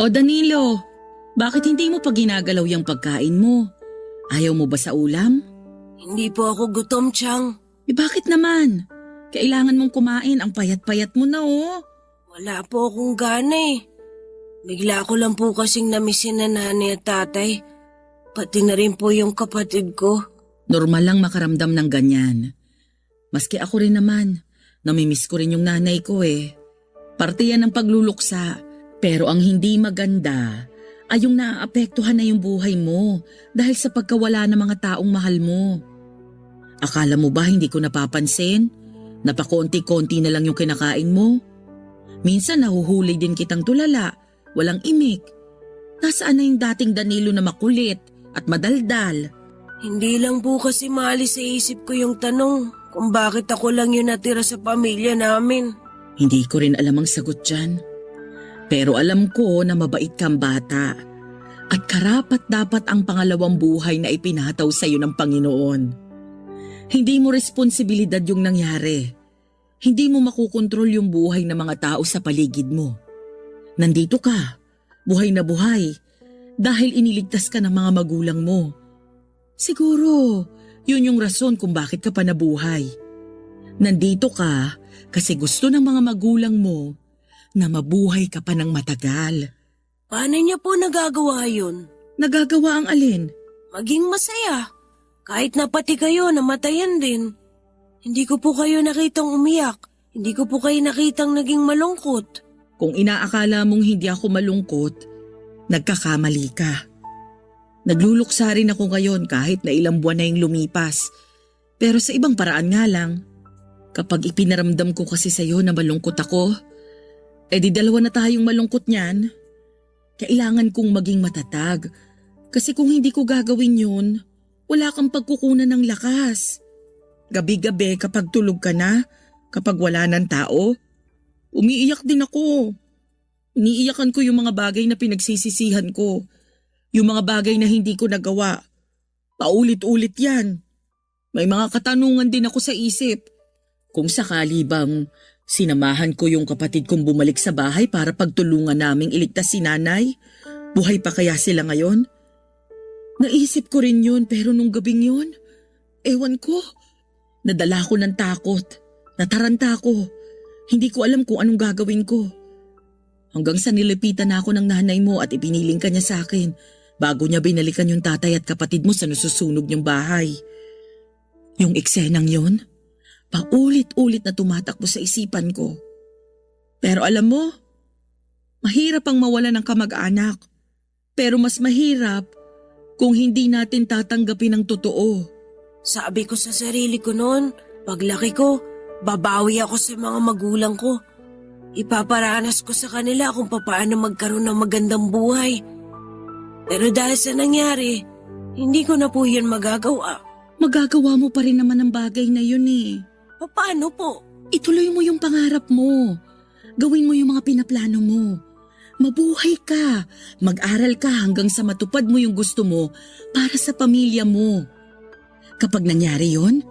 O Danilo, bakit hindi mo pa ginagalaw yung pagkain mo? Ayaw mo ba sa ulam?
Hindi po ako gutom, Chang.
Bakit naman? Kailangan mong kumain, ang payat-payat mo na oh.
Wala po akong gana eh. Bigla ko lang po kasing namisin na nanay at tatay. Pati na rin po yung kapatid ko.
Normal lang makaramdam ng ganyan. Maski ako rin naman, namimiss ko rin yung nanay ko eh. Parte yan ng pagluluksa. Pero ang hindi maganda ay yung naaapektuhan na yung buhay mo dahil sa pagkawala ng mga taong mahal mo. Akala mo ba hindi ko napapansin? Napakonti-konti na lang yung kinakain mo? Minsan nahuhuli din kitang tulala, walang imik. Nasaan na yung dating Danilo na makulit at madaldal?
Hindi lang po kasi maalis sa isip ko yung tanong kung bakit ako lang yung natira sa pamilya namin.
Hindi ko rin alam ang sagot dyan. Pero alam ko na mabait kang bata. At karapat dapat ang pangalawang buhay na ipinataw sa iyo ng Panginoon. Hindi mo responsibilidad yung nangyari. Hindi mo makukontrol yung buhay ng mga tao sa paligid mo. Nandito ka, buhay na buhay, dahil iniligtas ka ng mga magulang mo. Siguro, yun yung rason kung bakit ka pa nabuhay. Nandito ka kasi gusto ng mga magulang mo na mabuhay ka pa ng matagal.
Paano niya po nagagawa yun?
Nagagawa ang alin?
Maging masaya. Kahit na pati kayo namatayan din. Hindi ko po kayo nakitang umiyak. Hindi ko po kayo nakitang naging malungkot.
Kung inaakala mong hindi ako malungkot, nagkakamali ka. Nagluluksa rin ako ngayon kahit na ilang buwan na yung lumipas. Pero sa ibang paraan nga lang. Kapag ipinaramdam ko kasi sa'yo na malungkot ako, di dalawa na tayong malungkot niyan. Kailangan kong maging matatag. Kasi kung hindi ko gagawin yun, wala kang pagkukunan ng lakas. Gabi-gabi kapag tulog ka na, kapag wala ng tao, umiiyak din ako. Iniiyakan ko yung mga bagay na pinagsisisihan ko. Yung mga bagay na hindi ko nagawa. Paulit-ulit yan. May mga katanungan din ako sa isip. Kung sakali bang sinamahan ko yung kapatid kong bumalik sa bahay para pagtulungan naming iligtas si nanay, buhay pa kaya sila ngayon? Naisip ko rin yun pero nung gabing yun, ewan ko. Nadala ko ng takot. Nataranta ko. Hindi ko alam kung anong gagawin ko. Hanggang sa nilipitan ako ng nanay mo at ipiniling ka niya sa akin bago niya binalikan yung tatay at kapatid mo sa nasusunog niyong bahay. Yung eksenang yon, paulit-ulit na tumatakbo sa isipan ko. Pero alam mo, mahirap ang mawala ng kamag-anak. Pero mas mahirap kung hindi natin tatanggapin ang totoo.
Sabi ko sa sarili ko noon, paglaki ko, babawi ako sa mga magulang ko. Ipaparanas ko sa kanila kung paano magkaroon ng magandang buhay. Pero dahil sa nangyari, hindi ko na po yun magagawa.
Magagawa mo pa rin naman ang bagay na yun eh.
Paano po?
Ituloy mo yung pangarap mo. Gawin mo yung mga pinaplano mo. Mabuhay ka. Mag-aral ka hanggang sa matupad mo yung gusto mo para sa pamilya mo. Kapag nangyari yon,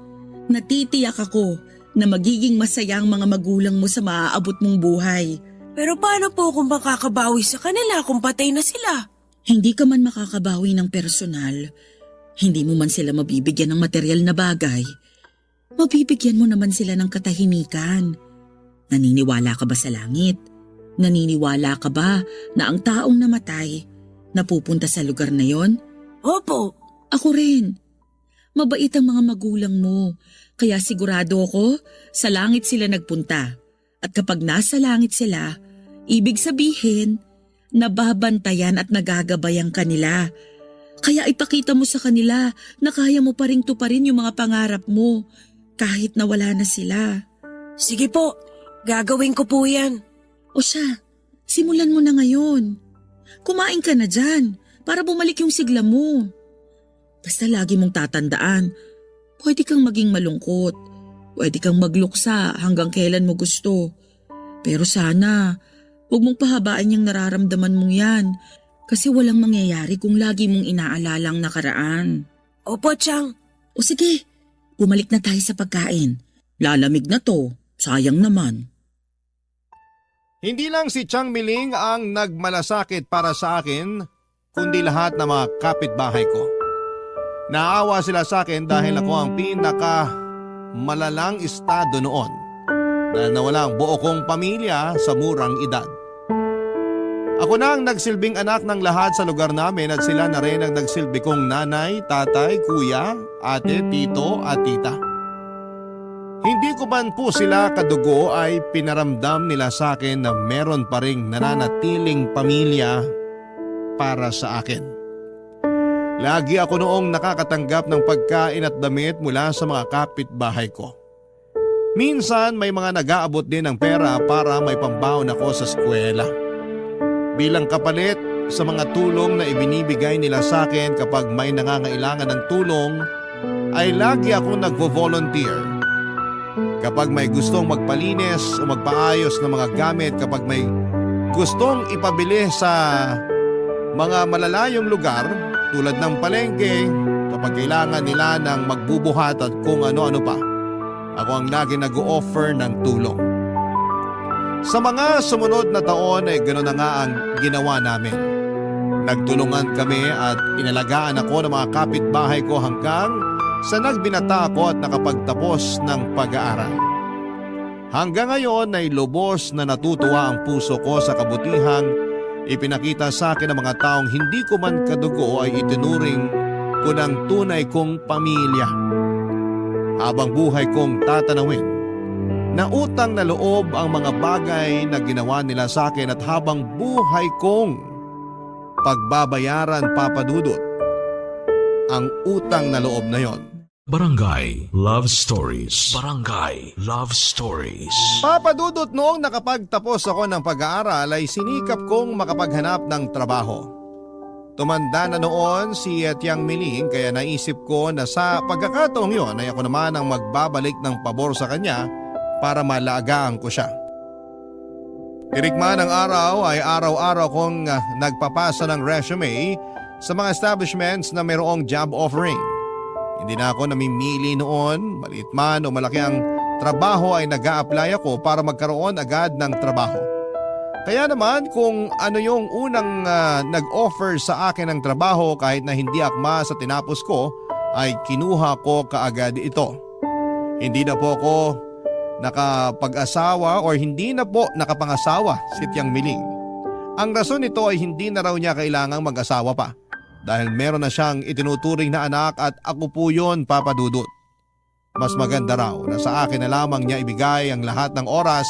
natitiyak ako na magiging masaya ang mga magulang mo sa maaabot mong buhay.
Pero paano po kung makakabawi sa kanila kung patay na sila?
Hindi ka man makakabawi ng personal, hindi mo man sila mabibigyan ng material na bagay, mabibigyan mo naman sila ng katahimikan. Naniniwala ka ba sa langit? Naniniwala ka ba na ang taong namatay napupunta sa lugar na yon?
Opo.
Ako rin. Mabait ang mga magulang mo, kaya sigurado ako sa langit sila nagpunta. At kapag nasa langit sila, ibig sabihin, nababantayan at nagagabayan kanila. Kaya ipakita mo sa kanila na kaya mo pa ring tuparin yung mga pangarap mo kahit na wala na sila.
Sige po, gagawin ko po yan.
O siya, simulan mo na ngayon. Kumain ka na dyan para bumalik yung sigla mo. Basta lagi mong tatandaan, pwede kang maging malungkot, pwede kang magluksa hanggang kailan mo gusto. Pero sana, huwag mong pahabaan yung nararamdaman mong yan kasi walang mangyayari kung lagi mong inaalala ang nakaraan.
Opo, Chang.
O sige, bumalik na tayo sa pagkain. Lalamig na to, sayang naman.
Hindi lang si Chang Miling ang nagmalasakit para sa akin, kundi lahat ng mga kapitbahay ko. Naawa sila sa akin dahil ako ang malalang estado noon dahil nawala ang buo kong pamilya sa murang edad. Ako na ang nagsilbing anak ng lahat sa lugar namin at sila na rin ang nagsilbi kong nanay, tatay, kuya, ate, tito at tita. Hindi ko man po sila kadugo ay pinaramdam nila sa akin na meron pa ring nananatiling pamilya para sa akin. Lagi ako noong nakakatanggap ng pagkain at damit mula sa mga kapitbahay ko. Minsan may mga nag-aabot din ng pera para may pambaon ako sa eskwela. Bilang kapalit sa mga tulong na ibinibigay nila sa akin kapag may nangangailangan ng tulong, ay lagi akong nagvo-volunteer. Kapag may gustong magpalinis o magpaayos ng mga gamit, kapag may gustong ipabili sa mga malalayong lugar tulad ng palengke kapag kailangan nila ng magbubuhat at kung ano-ano pa. Ako ang lagi nag-o-offer ng tulong. Sa mga sumunod na taon ay gano'n na nga ang ginawa namin. Nagtulungan kami at inalagaan ako ng mga kapitbahay ko hanggang sa nagbinata ako at nakapagtapos ng pag-aaral. Hanggang ngayon ay lubos na natutuwa ang puso ko sa kabutihang ipinakita sa akin ng mga taong hindi ko man kadugo ay itinuring ko ng tunay kong pamilya. Habang buhay kong tatanawin, na utang na loob ang mga bagay na ginawa nila sa akin at habang buhay kong pagbabayaran, Papa Dudut, ang utang na loob na yon.
Barangay Love Stories. Barangay Love Stories.
Papa Dudut, noong nakapagtapos ako ng pag-aaral ay sinikap kong makapaghanap ng trabaho. Tumanda na noon si Tiang Miling kaya naisip ko na sa pagkakataong yon ay ako naman ang magbabalik ng pabor sa kanya para malagaan ko siya. Tirikma ng araw ay araw-araw kong nagpapasa ng resume sa mga establishments na mayroong job offering. Hindi na ako namimili noon, maliit man o malaki ang trabaho ay nag-a-apply ako para magkaroon agad ng trabaho. Kaya naman kung ano yung unang nag-offer sa akin ng trabaho kahit na hindi akma sa tinapos ko ay kinuha ko kaagad ito. Hindi na po ako nakapag-asawa o hindi na po nakapangasawa si Tiang Miling. Ang rason nito ay hindi na raw niya kailangang mag-asawa pa dahil meron na siyang itinuturing na anak at ako po yun, Papa Dudut. Mas maganda raw na sa akin na lamang niya ibigay ang lahat ng oras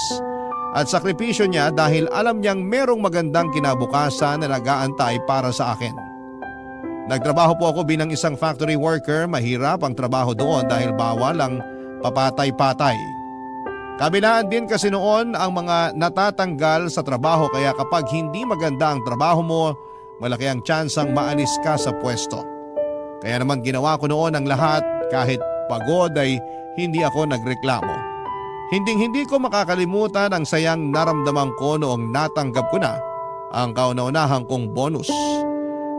at sakripisyo niya dahil alam niyang merong magandang kinabukasan na nag-aantay para sa akin. Nagtrabaho po ako bilang isang factory worker, mahirap ang trabaho doon dahil bawal ang papatay-patay. Kabilaan din kasi noon ang mga natatanggal sa trabaho kaya kapag hindi maganda ang trabaho mo, malaki ang tsansang maalis ka sa pwesto. Kaya naman ginawa ko noon ang lahat kahit pagod ay hindi ako nagreklamo. Hinding-hindi ko makakalimutan ang sayang naramdaman ko noong natanggap ko na ang kauna-unahang kong bonus.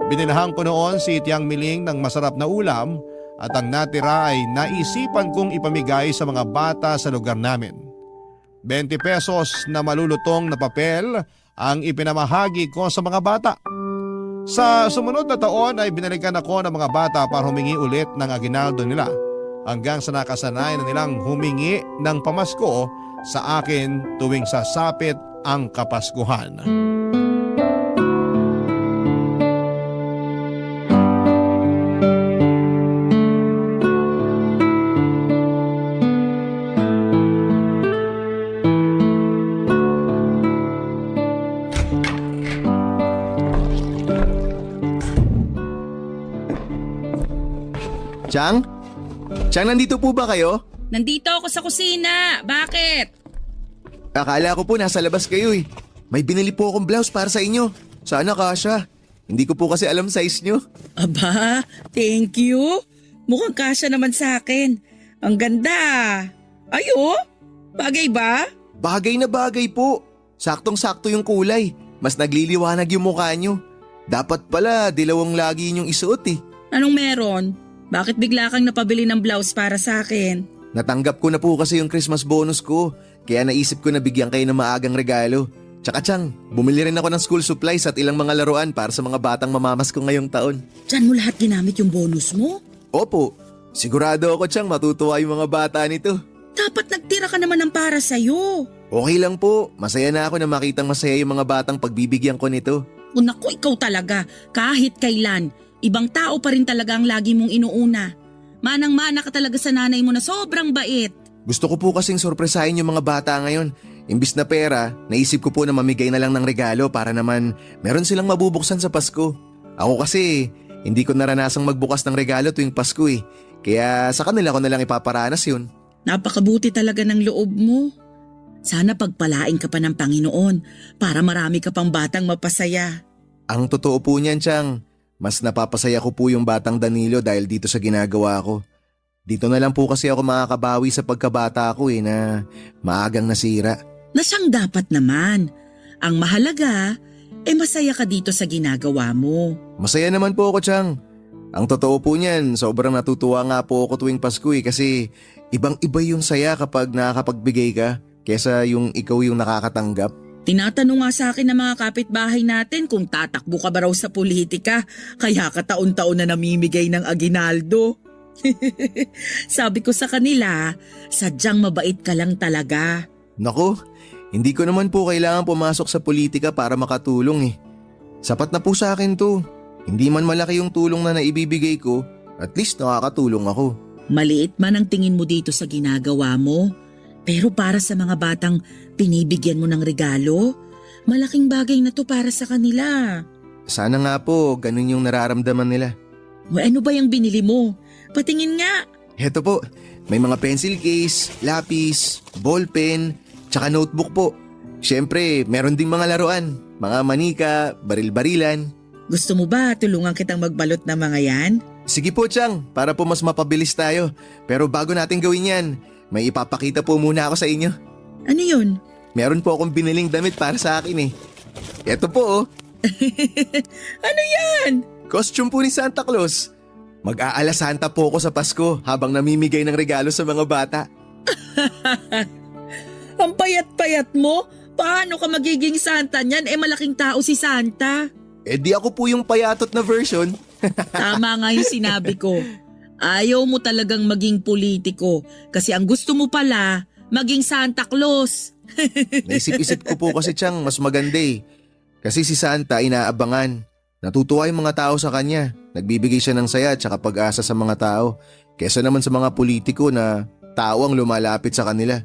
Binilahan ko noon si Tiang Miling ng masarap na ulam at ang natira ay naisipan kong ipamigay sa mga bata sa lugar namin. 20 pesos na malulutong na papel ang ipinamahagi ko sa mga bata. Sa sumunod na taon ay binalikan ako ng mga bata para humingi ulit ng aginaldo nila hanggang sa nakasanay na nilang humingi ng pamasko sa akin tuwing sasapit ang Kapaskuhan.
Chang? Chang, nandito po ba kayo?
Nandito ako sa kusina. Bakit?
Akala ko po nasa labas kayo eh. May binili po akong blouse para sa inyo. Sana kasya. Hindi ko po kasi alam size nyo.
Aba, thank you. Mukhang kasya naman sa akin. Ang ganda. Ayo, bagay ba?
Bagay na bagay po. Saktong-sakto yung kulay. Mas nagliliwanag yung mukha nyo. Dapat pala dilawang lagi inyong isuot eh.
Anong meron? Bakit bigla kang napabili ng blouse para sa akin?
Natanggap ko na po kasi yung Christmas bonus ko. Kaya naisip ko na bigyan kayo ng maagang regalo. Tsaka Chang, bumili rin ako ng school supplies at ilang mga laruan para sa mga batang mamamasko ngayong taon.
Diyan mo lahat ginamit yung bonus mo?
Opo, sigurado ako Chang matutuwa yung mga bata nito.
Dapat nagtira ka naman ng para sa'yo.
Okay lang po, masaya na ako na makitang masaya yung mga batang pagbibigyan ko nito.
O naku, ikaw talaga, kahit kailan, ibang tao pa rin talaga ang lagi mong inuuna. Manang-mana ka talaga sa nanay mo na sobrang bait.
Gusto ko po kasing sorpresahin yung mga bata ngayon. Imbis na pera, naisip ko po na mamigay na lang ng regalo para naman meron silang mabubuksan sa Pasko. Ako kasi, hindi ko naranasang magbukas ng regalo tuwing Pasko eh. Kaya sa kanila ko na lang ipaparanas yun.
Napakabuti talaga ng loob mo. Sana pagpalain ka pa ng Panginoon para marami ka pang batang mapasaya.
Ang totoo po niyan, Chang. Mas napapasaya ko po yung batang Danilo dahil dito sa ginagawa ko. Dito na lang po kasi ako makakabawi sa pagkabata ko eh na maagang nasira.
Na siyang dapat naman. Ang mahalaga, Masaya ka dito sa ginagawa mo.
Masaya naman po ako, Chang. Ang totoo po niyan, sobrang natutuwa nga po ako tuwing Pasko kasi ibang-iba yung saya kapag nakakapagbigay ka kesa yung ikaw yung nakakatanggap.
Tinatanong nga sa akin ng mga kapitbahay natin kung tatakbo ka ba raw sa politika, kaya ka taon-taon na namimigay ng aginaldo. Sabi ko sa kanila, sadyang mabait ka lang talaga.
Nako, hindi ko naman po kailangan pumasok sa politika para makatulong eh. Sapat na po sa akin to. Hindi man malaki yung tulong na naibibigay ko, at least nakakatulong ako.
Maliit man ang tingin mo dito sa ginagawa mo, pero para sa mga batang pinibigyan mo ng regalo, malaking bagay na to para sa kanila.
Sana nga po, ganun yung nararamdaman nila.
Ano ba yung binili mo? Patingin nga.
Heto po, may mga pencil case, lapis, ballpen, tsaka notebook po. Siyempre, meron ding mga laruan, mga manika, baril-barilan.
Gusto mo ba tulungan kitang magbalot ng mga yan?
Sige po, Chang, para po mas mapabilis tayo. Pero bago natin gawin yan, may ipapakita po muna ako sa inyo.
Ano yun?
Meron po akong biniling damit para sa akin eh. Eto po oh.
Ano yan?
Costume po ni Santa Claus. Mag-aala Santa po ako sa Pasko habang namimigay ng regalo sa mga bata.
Ang payat-payat mo? Paano ka magiging Santa niyan? Malaking tao si Santa.
Di ako po yung payatot na version.
Tama nga yung sinabi ko. Ayaw mo talagang maging politiko kasi ang gusto mo pala, maging Santa Claus.
Naisip-isip ko po kasi, Chang, mas maganda eh. Kasi si Santa inaabangan. Natutuwa yung mga tao sa kanya. Nagbibigay siya ng saya at saka pag-asa sa mga tao. Kesa naman sa mga politiko na tao ang lumalapit sa kanila.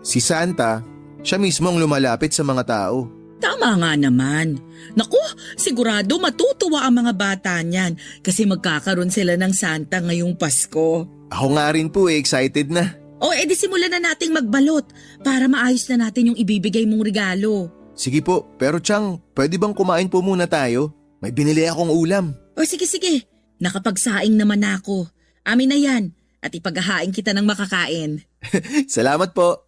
Si Santa, siya mismo ang lumalapit sa mga tao.
Tama nga naman. Naku, sigurado matutuwa ang mga bata niyan kasi magkakaroon sila ng Santa ngayong Pasko.
Ako nga rin po excited na.
Di simulan na nating magbalot para maayos na natin yung ibibigay mong regalo.
Sige po, pero Chang, pwede bang kumain po muna tayo? May binili akong ulam.
Sige. Nakapagsaing naman ako. Amin na yan at ipaghahain kita ng makakain.
Salamat po.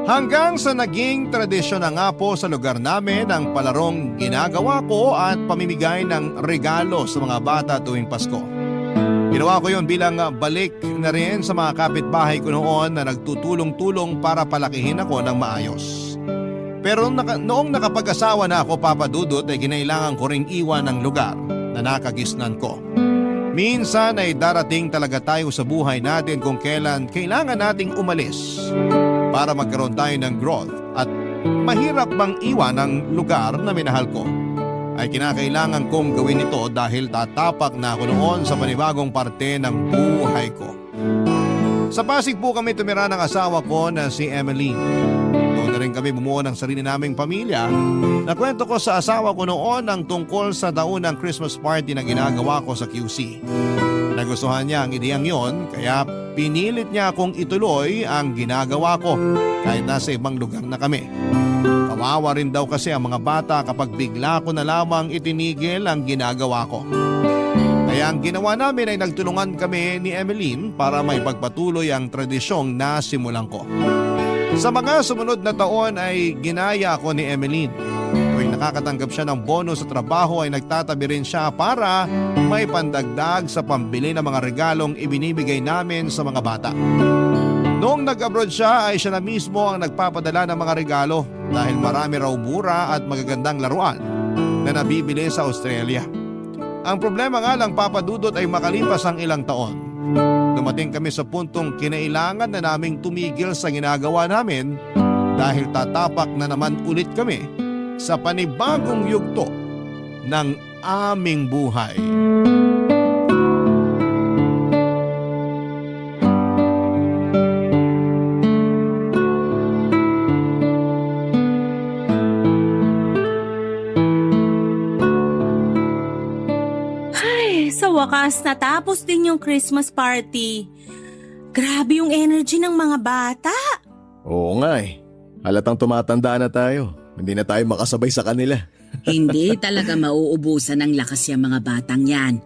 Hanggang sa naging tradisyon na nga po sa lugar namin ang palarong ginagawa ko at pamimigay ng regalo sa mga bata tuwing Pasko. Ginawa ko yon bilang balik na rin sa mga kapitbahay ko noon na nagtutulong-tulong para palakihin ako ng maayos. Pero noong nakapag-asawa na ako, Papa Dudut, ay kinailangan ko ring iwan ng lugar na nakagisnan ko. Minsan ay darating talaga tayo sa buhay natin kung kailan kailangan nating umalis para magkaroon tayo ng growth at mahirap bang iwan ang lugar na minahal ko. Ay kinakailangan kong gawin ito dahil tatapak na ako noon sa panibagong parte ng buhay ko. Sa Pasig po kami tumira ng asawa ko na si Emmeline. Doon na rin kami bumuo ng sarili naming pamilya. Nakwento ko sa asawa ko noon ang tungkol sa taunang Christmas party na ginagawa ko sa QC. Nagustuhan niya ang ideyang yon kaya pinilit niya akong ituloy ang ginagawa ko kahit nasa ibang lugar na kami. Kawawa rin daw kasi ang mga bata kapag bigla ko na lamang itinigil ang ginagawa ko. Kaya ang ginawa namin ay nagtulungan kami ni Emmeline para may pagpatuloy ang tradisyong nasimulan ko. Sa mga sumunod na taon ay ginaya ako ni Emmeline. Tuwing nakakatanggap siya ng bonus sa trabaho ay nagtatabi rin siya para may pandagdag sa pambili ng mga regalong ibinibigay namin sa mga bata. Noong nag-abroad siya ay siya na mismo ang nagpapadala ng mga regalo dahil marami raw mura at magagandang laruan na nabibili sa Australia. Ang problema nga lang, Papa Dudut, ay makalipas ang ilang taon. Dumating kami sa puntong kinailangan na naming tumigil sa ginagawa namin dahil tatapak na naman ulit kami sa panibagong yugto ng aming buhay.
Sa wakas, natapos din yung Christmas party. Grabe yung energy ng mga bata.
Oo nga eh. Halatang tumatanda na tayo. Hindi na tayo makasabay sa kanila.
Hindi talaga mauubusan ng lakas yung mga batang yan.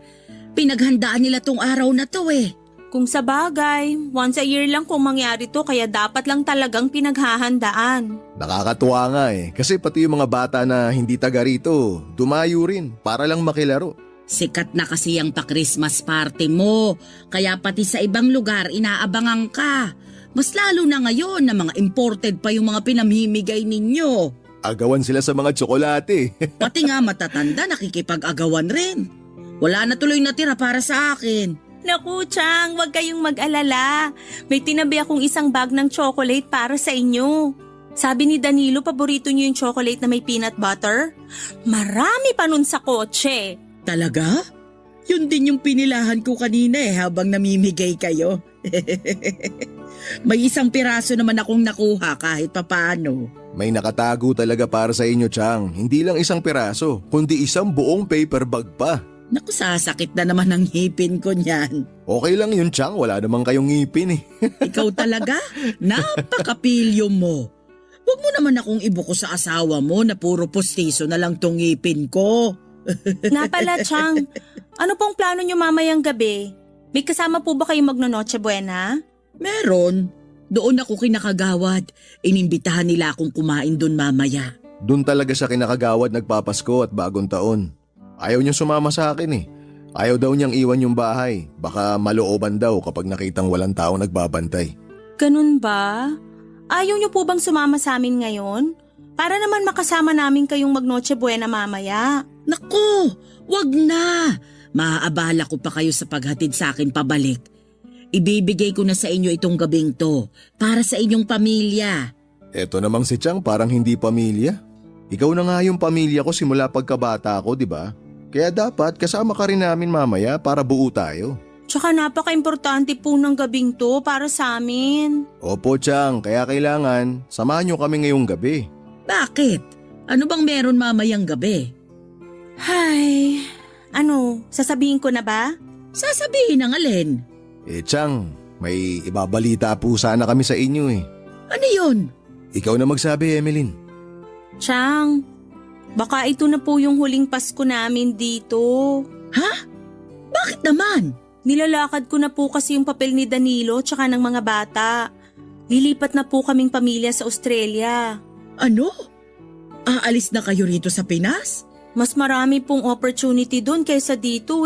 Pinaghandaan nila tong araw na to eh.
Kung sa bagay, once a year lang kung mangyari to kaya dapat lang talagang pinaghahandaan.
Nakakatuwa nga kasi pati yung mga bata na hindi taga rito, dumayo rin para lang makilaro.
Sikat na kasi ang pa-Christmas party mo, kaya pati sa ibang lugar inaabangan ka. Mas lalo na ngayon na mga imported pa yung mga pinamimigay ninyo.
Agawan sila sa mga tsokolate.
Pati nga matatanda nakikipag-agawan rin. Wala na tuloy natira para sa akin.
Naku, Chang, huwag kayong mag-alala. May tinabi akong isang bag ng chocolate para sa inyo. Sabi ni Danilo, paborito niyo yung chocolate na may peanut butter? Marami pa nun sa kotse.
Talaga? Yun din yung pinilahan ko kanina habang namimigay kayo. May isang piraso naman akong nakuha kahit papano.
May nakatago talaga para sa inyo, Chang. Hindi lang isang piraso, kundi isang buong paper bag pa.
Naku, sasakit na naman ang ngipin ko niyan.
Okay lang yun, Chang. Wala namang kayong ngipin
Ikaw talaga? Napakapilyo mo. Huwag mo naman akong ibuko sa asawa mo na puro postiso na lang tong ngipin ko.
Nga pala, Chang, ano pong plano niyo mamayang gabi? May kasama po ba kayong magno-Noche Buena?
Meron. Doon ako kinakagawad. Inimbitahan nila akong kumain doon mamaya.
Doon talaga sa kinakagawad nagpapasko at bagong taon. Ayaw niyang sumama sa akin Ayaw daw niyang iwan yung bahay. Baka malooban daw kapag nakitang walang tao nagbabantay.
Ganun ba? Ayaw niyo po bang sumama sa amin ngayon? Para naman makasama namin kayong mag-Noche Buena mamaya.
Naku, wag na. Maaabala ko pa kayo sa paghatid sa akin pabalik. Ibibigay ko na sa inyo itong gabing to para sa inyong pamilya.
Eto namang si Chang parang hindi pamilya. Ikaw na nga yung pamilya ko simula pagkabata ko, di ba? Kaya dapat kasama ka rin namin mamaya para buo tayo.
Tsaka napaka-importante po ng gabing to para sa amin.
Opo, Chang. Kaya kailangan samahan niyo kami ngayong gabi.
Bakit? Ano bang meron mamayang gabi?
Hay, sasabihin ko na ba?
Sasabihin ng alin?
Chang, may ibabalita po sana kami sa inyo
Ano yun?
Ikaw na magsabi, Emeline.
Chang, baka ito na po yung huling Pasko namin dito.
Ha? Bakit naman?
Nilalakad ko na po kasi yung papel ni Danilo tsaka ng mga bata. Lilipat na po kaming pamilya sa Australia.
Ano? Aalis na kayo rito sa Pinas?
Mas marami pong opportunity doon kaysa dito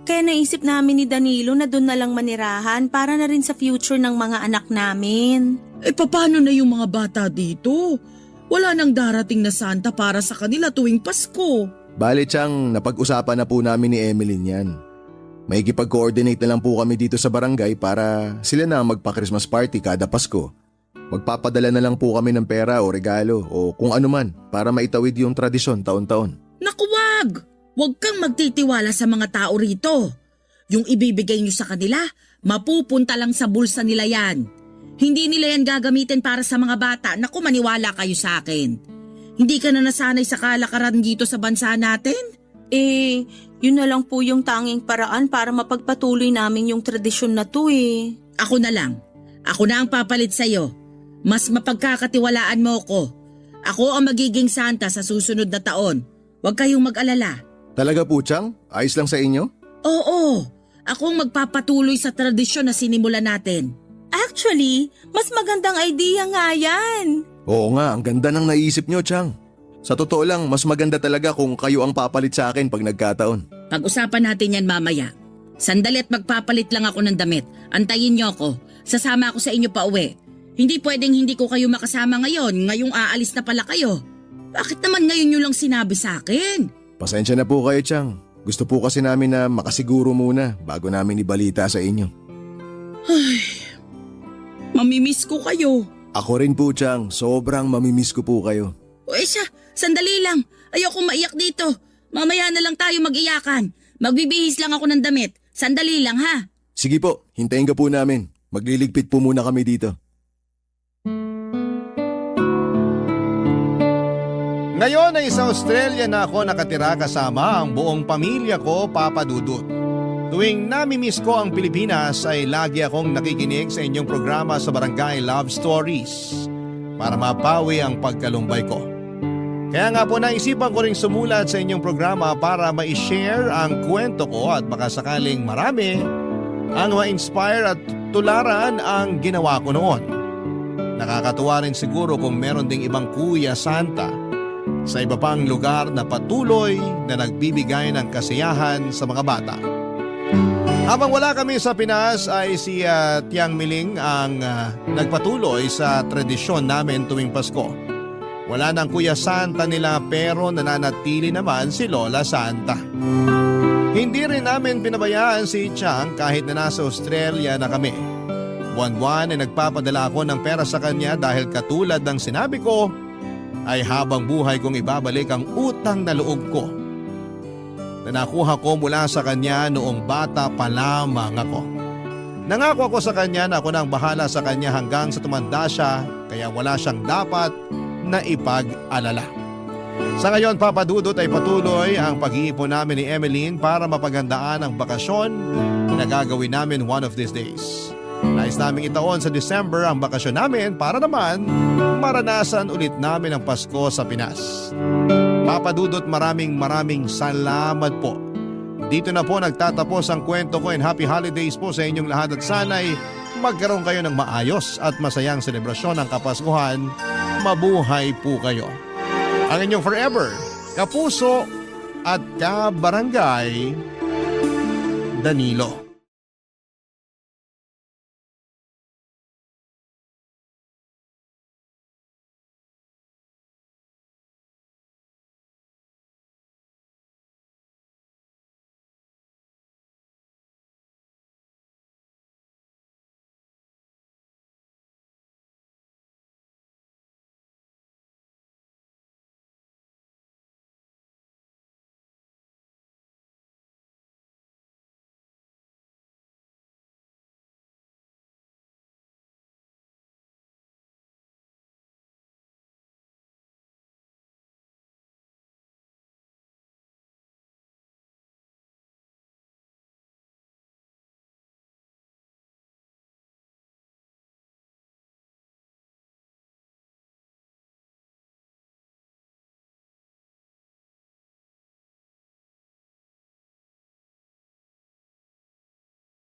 Kaya naisip namin ni Danilo na doon na lang manirahan para na rin sa future ng mga anak namin.
Paano na yung mga bata dito? Wala nang darating na Santa para sa kanila tuwing Pasko.
Bale, Chang, napag-usapan na po namin ni Emeline yan. May ikipag-coordinate na lang po kami dito sa barangay para sila na magpa-Christmas party kada Pasko. Magpapadala na lang po kami ng pera o regalo o kung ano man para maitawid yung tradisyon taon-taon.
Naku, wag! Huwag kang magtitiwala sa mga tao rito. Yung ibibigay nyo sa kanila, mapupunta lang sa bulsa nila yan. Hindi nila yan gagamitin para sa mga bata. Naku, maniwala kayo sa akin. Hindi ka na nasanay sa kalakaran dito sa bansa natin?
Yun na lang po yung tanging paraan para mapagpatuloy namin yung tradisyon na to
Ako na lang. Ako na ang papalit sa'yo. Mas mapagkakatiwalaan mo ko. Ako ang magiging Santa sa susunod na taon. Huwag kayong mag-alala.
Talaga po, Chang? Ayos lang sa inyo?
Oo. Ako ang magpapatuloy sa tradisyon na sinimulan natin.
Actually, mas magandang idea nga yan.
Oo nga, ang ganda ng naisip nyo, Chang. Sa totoo lang, mas maganda talaga kung kayo ang papalit sa akin pag nagkataon.
Pag-usapan natin yan mamaya. Sandali at magpapalit lang ako ng damit. Antayin niyo ako. Sasama ako sa inyo pa uwi. Hindi pwedeng hindi ko kayo makasama ngayon. Ngayong aalis na pala kayo. Bakit naman ngayon nyo lang sinabi sa akin?
Pasensya na po kayo, Chang. Gusto po kasi namin na makasiguro muna bago namin ibalita sa inyo.
Ay, mamimiss ko kayo.
Ako rin po, Chang. Sobrang mamimiss ko po kayo.
O siya, sandali lang. Ayoko maiyak dito. Mamaya na lang tayo mag-iyakan. Magbibihis lang ako ng damit. Sandali lang ha.
Sige po, hintayin ka po namin. Magliligpit po muna kami dito.
Ngayon ay sa Australia na ako nakatira kasama ang buong pamilya ko, Papa Dudut. Tuwing namimiss ko ang Pilipinas ay lagi akong nakikinig sa inyong programa sa Barangay Love Stories para mapawi ang pagkalumbay ko. Kaya nga po naisipan ko ring sumulat sa inyong programa para ma-share ang kwento ko at baka sakaling marami ang ma-inspire at tularan ang ginawa ko noon. Nakakatuwa rin siguro kung meron ding ibang Kuya Santa sa iba pang lugar na patuloy na nagbibigay ng kasiyahan sa mga bata. Habang wala kami sa Pinas ay si Tiang Miling ang nagpatuloy sa tradisyon namin tuwing Pasko. Wala nang Kuya Santa nila pero nananatili naman si Lola Santa. Hindi rin namin pinabayaan si Tiang kahit na nasa Australia na kami. Buwan-buwan ay nagpapadala ako ng pera sa kanya dahil katulad ng sinabi ko ay habang buhay kong ibabalik ang utang na loob ko na nakuha ko mula sa kanya noong bata pa lamang ako. Nangako ako sa kanya na ako nang bahala sa kanya hanggang sa tumanda siya kaya wala siyang dapat na ipag-alala. Sa ngayon, Papa Dudut, ay patuloy ang pag-iipon namin ni Emeline para mapagandaan ang bakasyon na gagawin namin one of these days. Nais namin itaon sa December ang bakasyon namin para naman maranasan ulit namin ang Pasko sa Pinas. Papa Dudut, maraming salamat po. Dito na po nagtatapos ang kwento ko and happy holidays po sa inyong lahat at sana'y magkaroon kayo ng maayos at masayang selebrasyon ng Kapaskuhan. Mabuhay po kayo. Ang inyong forever, kapuso at kabarangay, Danilo.